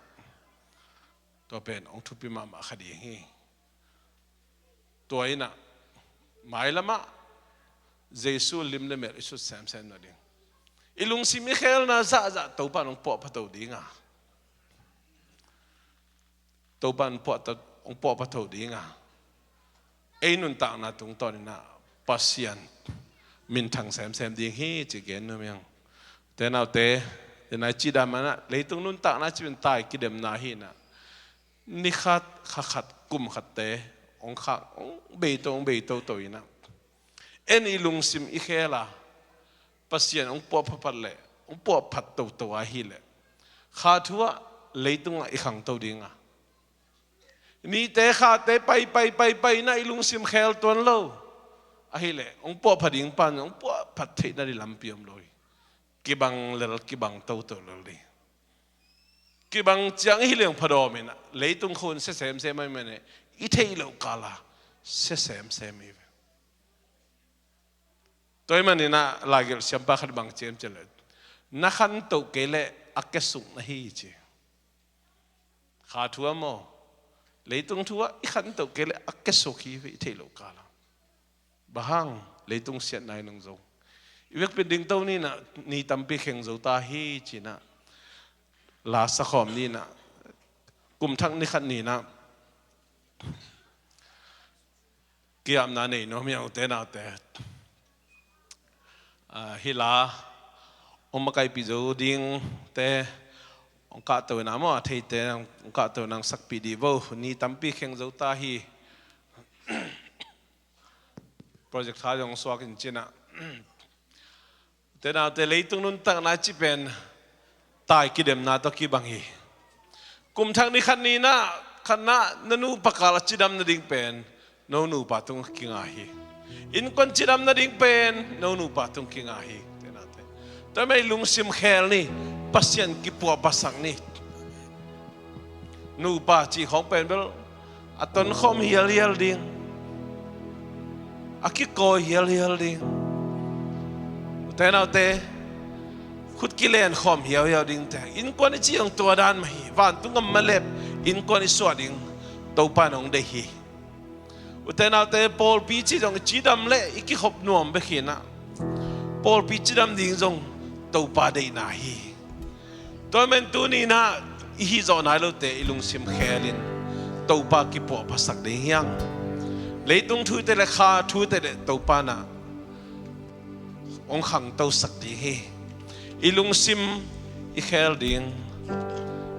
tua pen hong thupi mahmah kha ding hi. Tua in ah mailamah Jesu lim le mel i sut semsem nading, i lungsim i khelna zahzah Topa in hong puahphat to ding a, Topa in puahta-, hong puahphat to ding a, ei nuntakna tungtawn in ah Pasian minthang semsem ding hi, ci gen nuam ing. Te naute, te nai ci dan mah in ah, leitung nuntakna cih pen tai kidemna hi in ah, ni khat, kha khat, kum khatte hong khak, hong bei to, hong bei toto in ah, en i lungsim i khel a, Pasian hong puahphat leh, hong puahphat toto ahih leh, kha thu-ah leitungah i khangto ding a, nihte khate pai, pai, pai, pai in ah i lungsim khel tuan lo ahih leh, hong puahphat ding pan hong puahphat theih nading lampi om lo hi. Kibang lel, kibang toto lel ding. Kibang ciang i hi leng phadawm in ah, leitung khua-in sia semsem ahih manin i theih loh kal a sia semsem hi ve. Tua ahih manin ah laigelh siampa khat bang ci hiam cih leh, na khantoh kei leh a kiasuk na hi, ci. Kha thu-ah maw, leitung thu-ah i khantoh kei leh a kiasuk hi ve, i theih loh kal a. Bang hang? Leitung siatna in hong zo. I vekpi-in dingto ni in ah, ni tampi kheng zo ta hi, ci-in ah la sakhawm ni in ah, kum thak ni khat ni in ah ki-apna nei nuam ing, ute naute. Ah, hih la hong makaihpih zo dingte hong kahto in ah maw, a theite hong kahto in ah sakpih dih vo. Ni tampi kheng zo ta hi. Projector zong suak in ci-in ah. Ute naute, leitung nuntakna cih pen tai kidemna tawh kibang hi. Kum thak ni khat ni in ah, khatna, na nupa kal a cidam nading pen no nupa tung kinga hi. Innkuan cidam nading pen no nupa tung kinga hi. Ute naute, tua ahih manin lungsim khel ni, Pasian kipuahphatsak ni. Nupa cih khawng pen bel a tonkhawm hialhial ding, a kikawi hialhial ding. Ute naute, khut kilenkhawm hiauhiau dingte. Innkuan i cih zong tua dan mah hi. Vantung a malep innkuan i suah ding Topa in hong deih hi. Ute naute, pawlpi cih zong i cidam leh i kikhop nuam bek hi-in ah, pawlpi cidam ding zong Topa deihna hi. Tua ahih manin tuni-in ah i hih zawh nai lote i lungsim khelin Topa kipuahphasak ding hi hang. Leitung thute le kha thute le Topa in ah hong khangtosak ding hi. I lungsim i khel ding,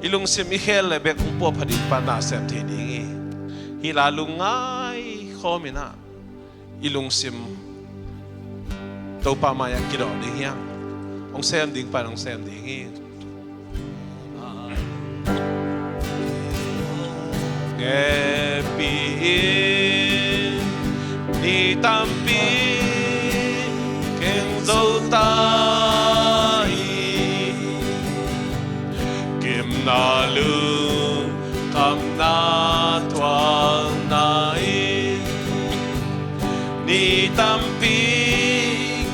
i lungsim i khel le bek hong puahpha ding pa nasem thei ding hi. Hih la lungngai khawm in ah i lungsim Topa mai-ah kidawh ding hi hang. Hong sem ding pa in hong sem ding hi. Ngepi in ni tampi keng zo ta hi. Kimna lungkhamna thuakna in ni tampi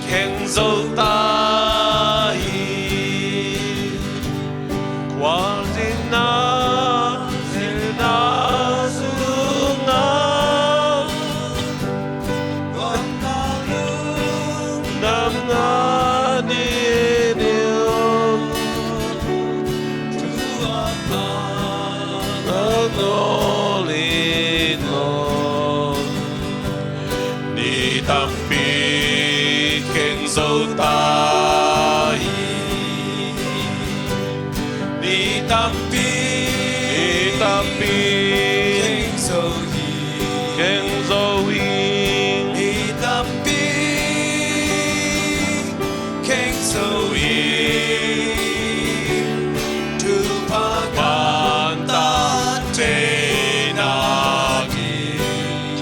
keng zo ta hi. Khualzinna zilna sungah, namnga ding in, a nolin aw, ni tampi keng zo ta hi. Ni tampi, ni tampi keng zo hi. Keng zo hi. Ni tampi keng zo hi. Thupha gamtat theihna ding.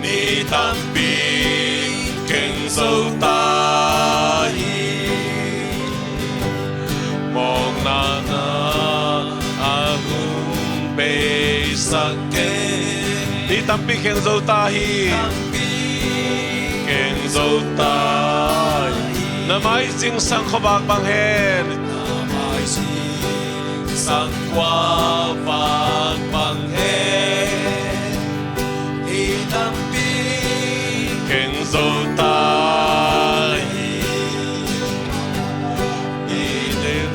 Ni tampi keng zo ta hi. Mawkna na a hong beisak kei. Ni tampi keng zo ta hi. Keng zo ta hi. Na mai zingsang khuavak bang hen. Na mai zingsang khuavak bang hen. Ni tampi keng zo ta hi. Ni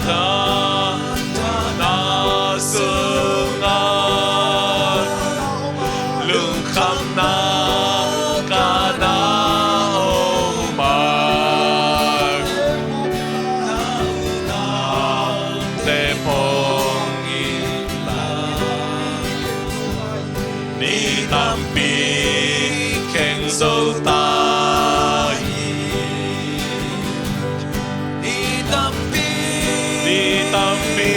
tampi na sungah lungkhamna ka na om mai. Te pong in la. Ni tampi keng zo ta hi. Ni tampi, ni tampi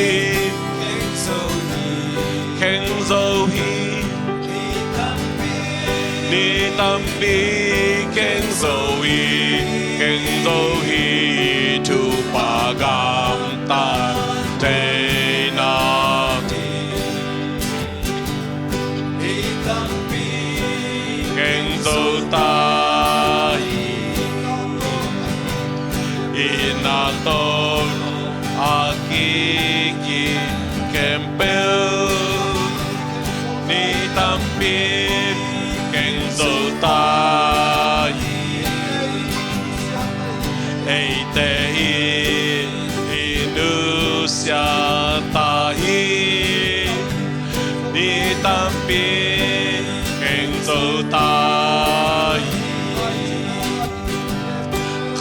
keng zo hi. Keng zo hi. Ni tampi, ni tampi keng zo hi. Keng zo hi. Thupha gamtat theihna ding. Ni tampi keng zo ta hi. Inn a tawh a kik in khempeuh, ni tampi keng zo ta hi. Eite in i nusia ta hi. Ni tampi keng zo ta hi.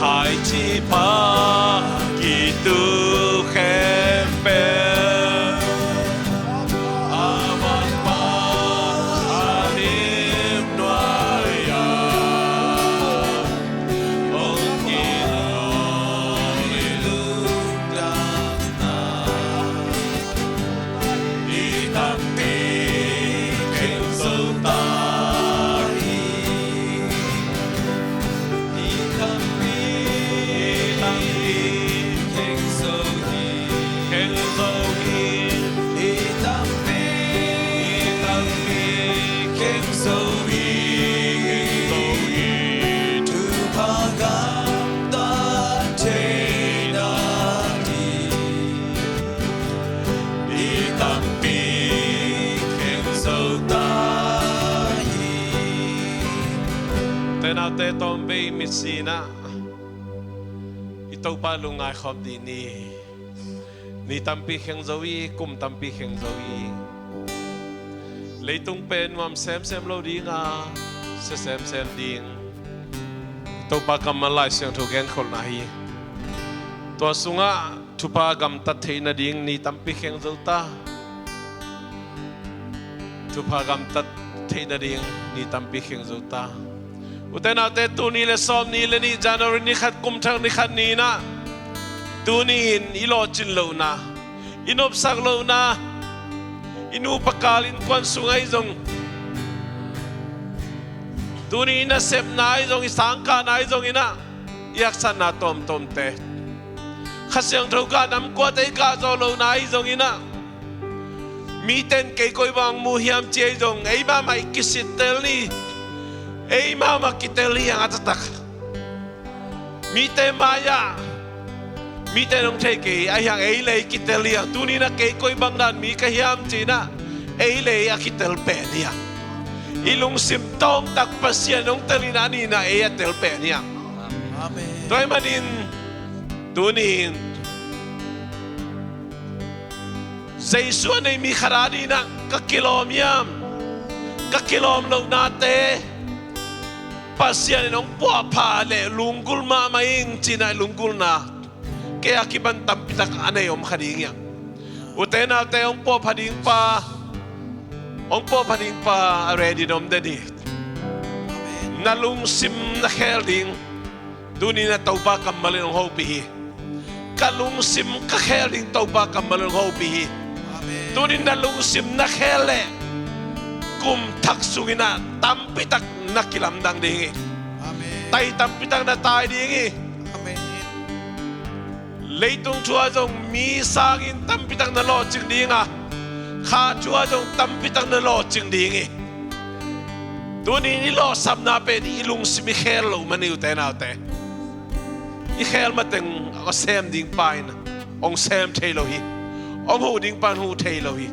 Khaici pha kitu khempeuh, a vangpha a lim nuai-ah hong kilawm i lungdamna. Ni tampi keng zo ta hi. Ni tampi, ni tampi keng zo hi. Keng zo hi. Ni Te tawmvei mitsi-in ah i Topa lungngai khawm dih ni. Ni tampi kheng zo hi, kum tampi kheng zo hi. Leitung pen nuam semsem lo ding a, sia semsem ding. Topa kammal Lai Siangtho genkholhna hi. Tua sungah thupha gamtat theih nading ni tampi kheng zo ta. Thupha gamtat theih nading ni tampi kheng zo ta. Ute naute, tuni le sawm ni le nih January ni khat, kum thak ni khat ni-in ah, tuni-in i lawhcin lohna, i nopsak lohna, i nupa kal innkuan sung ahi zong, tuni i nasepna ahi zong, i sangkahna ahi zongin ah, i haksatna tawmtawmte, Kha Siangtho gah nam kuate i gah zawh lohna ahi zongin ah, mite in kei koi bang mu hiam ci ahi zong, ei mahmah i kisittel ni, ei mahmah kitel hi hang a taktak. Mite mai-ah, mite in hong thei kei, ahi hang ei le ei kitel hi hang. Tuni-in ah kei koi bang dan mi ka hiam ci-in ah, ei le ei a kitel pen hi hang. I lungsim tawngtak Pasian hong tel in ah, a nihna ei a tel pen hi hang. Amen. Tua ahih manin tuni-in Jesu a nei mi khat adingin ah ka kilawm hiam, ka kilawm lohnate Pasian in hong puahpha leh lunggulh mahmah ing ci-in ah lunggulhna kei a kipan tampitak a nei om kha ding hiam? Ute naute, hong puahpha ding pa, hong puahpha ding pa a ready in om den hi. Na lungsim na khel ding tuni-in ah Topa kammal in hong hopih hi. Ka lungsim ka khel ding Topa kammal in hong hopih hi. Amen. Tuni-in na lungsim na khel leh kum thak sungin ah tampitak na kilamdang ding hi. Amen. Tai tampitak na tai ding hi. Amen. Leitung thu ah zong mi sangin tampitak na lawhcing ding a, kha thu ah zong tampitak na lawhcing ding hi. Tuni-in i lawhsapna pen i lungsim i khel loh man hi, ute naute. I khel mateng a sem ding pa in hong sem thei lo hi. Hong huh ding pa in huh thei lo hi.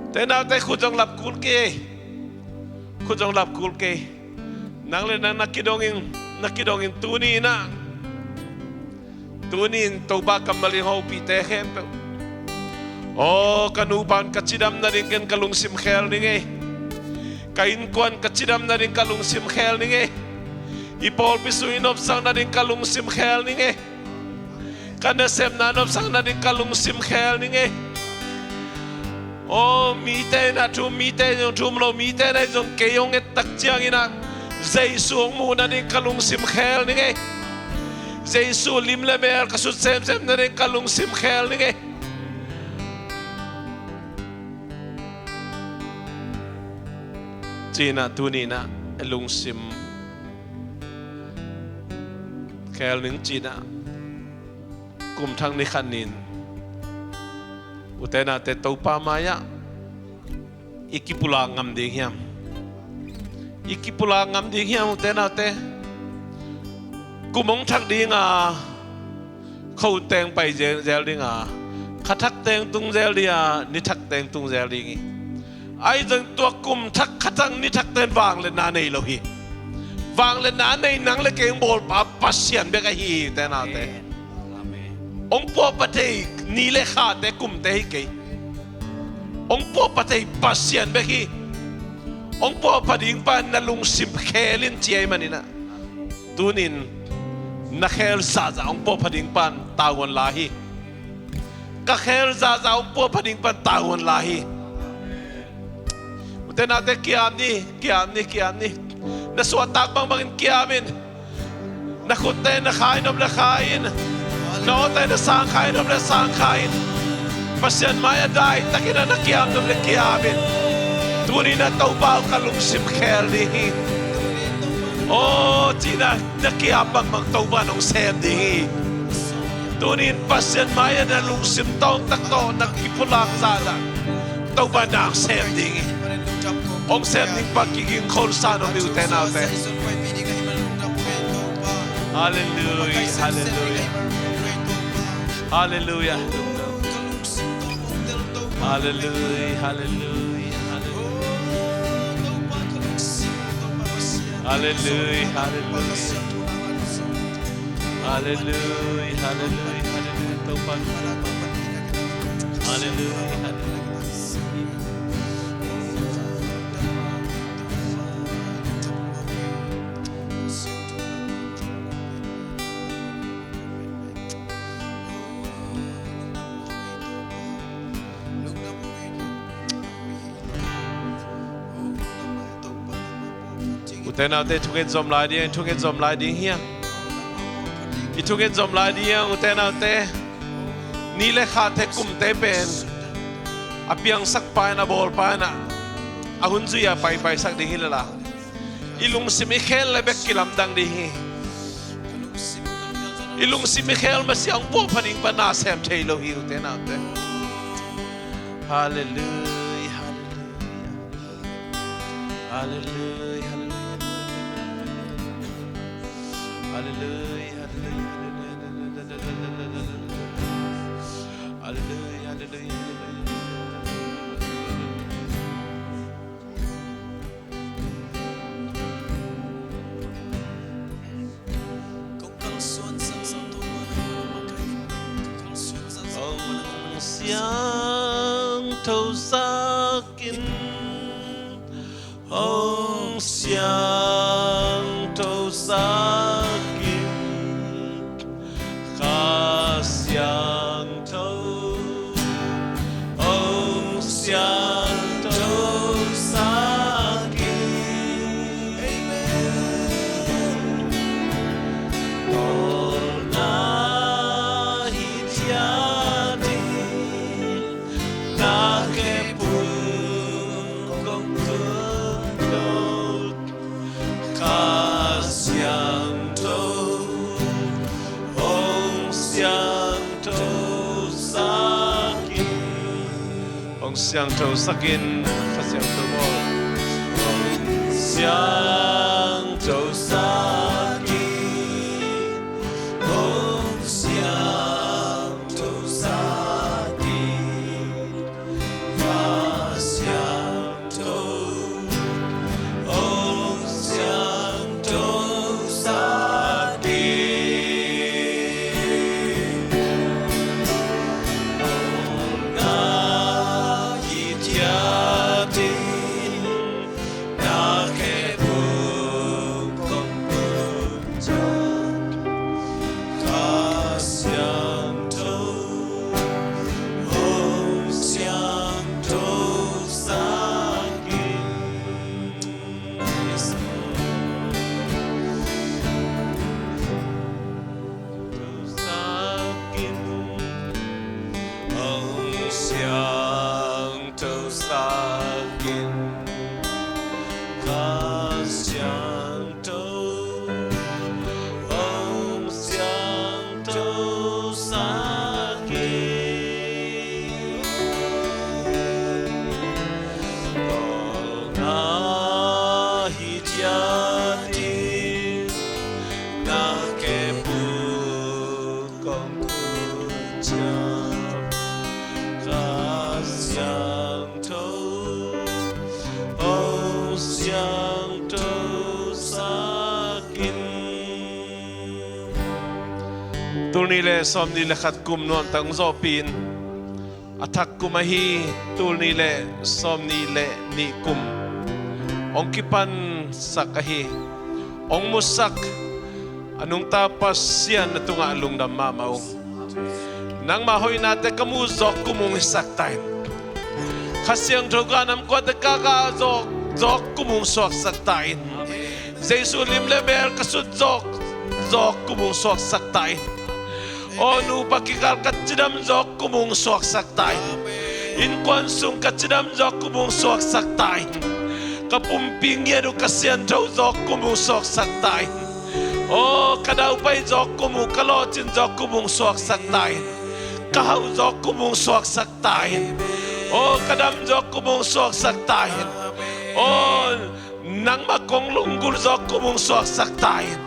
Ute naute, khut zong lap kul kei. Khut zong lap kul kei. Nang le nang na kidongin, na kidongin tuni-in ah, tuni-in Topa kammal in hong hopihte khempeuh. Aw, ka nupa in ka cidam nading ken ka lungsim khel ning ei. Ka innkuan ka cidam nading ka lungsim khel ning ei. I pawlpi sung i nopsak nading ka lungsim khel ning ei. Ka nasepna nopsak nading ka lungsim khel ning ei. Aw, mite in ah thum, mite in zong thum lo, mite in ah zong kei hong et tak ciangin ah Jesu hong muh nading ka lungsim khel ning ei. Jesu lim le mel ka sut semsem nading ka lungsim khel ning ei. Ci-in ah tuni-in ah lungsim khel ning ci-in ah kum thak ni khat ni-in, ute naute, Topa mai-ah i kipulak ngam ding hiam? I kipulak ngam ding hiam, ute naute? Kum hong thak ding a, khutteng pai zel, zel ding a, kha thak teng tung zel ding a, ni thak teng tung zel ding hi. Ahi zong tua kum thak, kha thak, ni thak ten vangliatna nei lo hi. Vangliatna nei nang le kei hong bawlpa Pasian bek ahi hi, ute naute. Amen. Hong puahpha thei ni le khate, kumte hi kei. Hong puahpha thei Pasian bek hi. Hong puahpha ding pa in na lungsim khel in ci ahih manin ah, tuni-in na khel zahzah hong puahpha ding pa in tavuan la hi. Ka khel zahzah hong puahpha ding pa in tavuan la hi. Ute naute, kiam ni, kiam ni, kiam ni. Na suahtak bangbangin kiam in. Na khutte na kha in, nop le kha in. Na awte na sang kha in, nop le sang kha in. Pasian mai-ah daitakin ah na kiam, nop le kiam in. Tuni-in ah Topa aw, ka lungsim khel ding hi. Aw, ci-in ah na kiam bangbang Topa in hong sem ding hi. Tuni-in Pasian mai-ah na lungsim tawngtak tawh na kipulak zahzah Topa in na hong sem ding hi. Hong sem ding pa kiging khol sa nuam hi, ute naute. Halleluia, halleluia. Halleluia. Halleluia, halleluia, halleluia. Halleluia, halleluia. Halleluia, halleluia, halleluia. Topa, halleluia, halleluia. Ute naute, thunget zom lai ding, thunget zom lai ding hiam? I thunget zom lai ding hiam, ute naute? Ni le khate kumte pen a piangsak pa in, a bawl pa in ah, a hun zui a paipaisak ding hi lala. I lungsim i khel le bek kilamdang ding hi. I lungsim i khel masiang puah phaning pan na sem thei lo hi, ute naute. Halleluia, halleluia. Halleluia, halleluia. Halleluia, halleluia. Halleluia, halleluia. Hong siangtho sak in, hong siangtho sak in, Kha Siangtho, hong siangtho sak in. Amen. Tawlna hi dia ding, na kep un kong khut lo. Kha Siangtho, hong siangtho sak in. Hong siangtho sak in, Kha Siangtho maw. Hong siangtho sak in, hong siangtho sak in. Kha Siangtho, hong siangtho sak in. Tawlna hi dia ding, na kep un kong khut lo. Kha Siangtho, hong siangtho sak in. Yes, Lord. Sak in, hong siangtho sak in. Kha Siangtho, hong siangtho sak in. Tawlna hi dia ding, na kep un kong khut lo. Kha Siangtho, hong siangtho sak in. Tul nih le sawmnih le khat kum nuamtak zawhpih in, a thak kum ahi tul nih le sawmnih le nih kum hong kipansak ahi, hong musak a nungta Pasian na tungah lungdam mahmah ung. Nangmah hoihnate ka muh zawk kum ung hisak ta in. Kha Siangtho ka namkuate ka gah zawk, zawk kum ung suaksak ta in. Jesu lim le mel ka sut zawk, zawk kum ung suaksak ta in. Aw nupa kikal ka cidam zawk kum ung suaksak ta in. Innkuan sung ka cidam zawk kum ung suaksak ta in. Ka pumpi ngiat uh ka siangtho zawk kum ung suaksak ta in. Aw ka daupai zawk kum ung, ka lawhcin zawk kum ung suaksak ta in. Ka hauh zawk kum ung suaksak ta in. Aw ka dam zawk kum ung suaksak ta in. Aw nangmah kong lunggulh zawk kum ung suaksak ta in.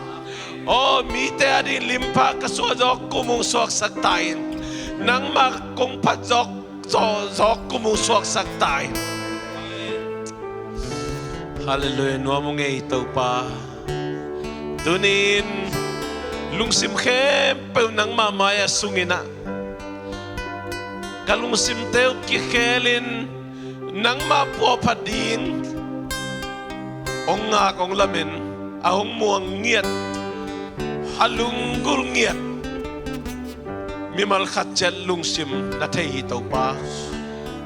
Aw mite ading limpha ka suah zawk kum ung suaksak ta in. Nangmah kong phat zawk, zawk, zawk kum ung suaksak ta in. Halleluia, nuam ung ei Topa. Tunin lungsim khempeuh nangmah mai-ah sungin ah, ka lungsimte uh kikhelin nangmah puahphat ding hong ngak hong lamen, a hong muang ngiat, a lunggulh ngiat mimal khat ciat lungsim na thei hi, Topa.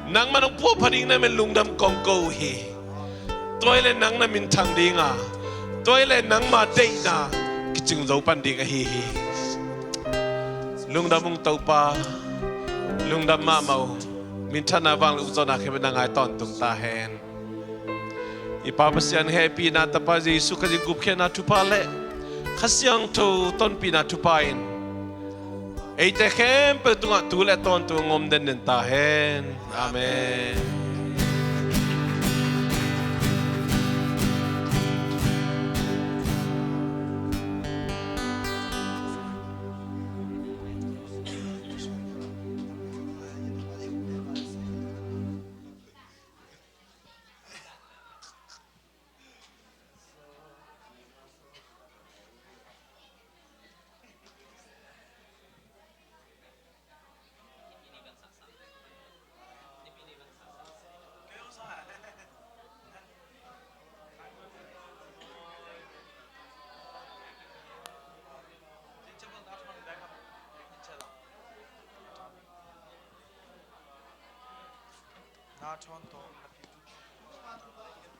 Nangmah hong puahphat ding na men lungdam kong ko uh hi. Tua hi leh nang na minthang ding a, tua hi leh nangmah deihna kicing zo pan ding ahi hi. Lungdam ung Topa, lungdam mahmah ung. Minthanna, vanglian, ukzawhna khempeuh na ngai tawntung ta hen. I Pa Pasian hehpihna, Tapa Jesu Khazih gupkhiatna thupha le Kha Siangtho tonpihna thupha in eite khempeuh tungah tu le tawntung hong om denden ta hen. Amen.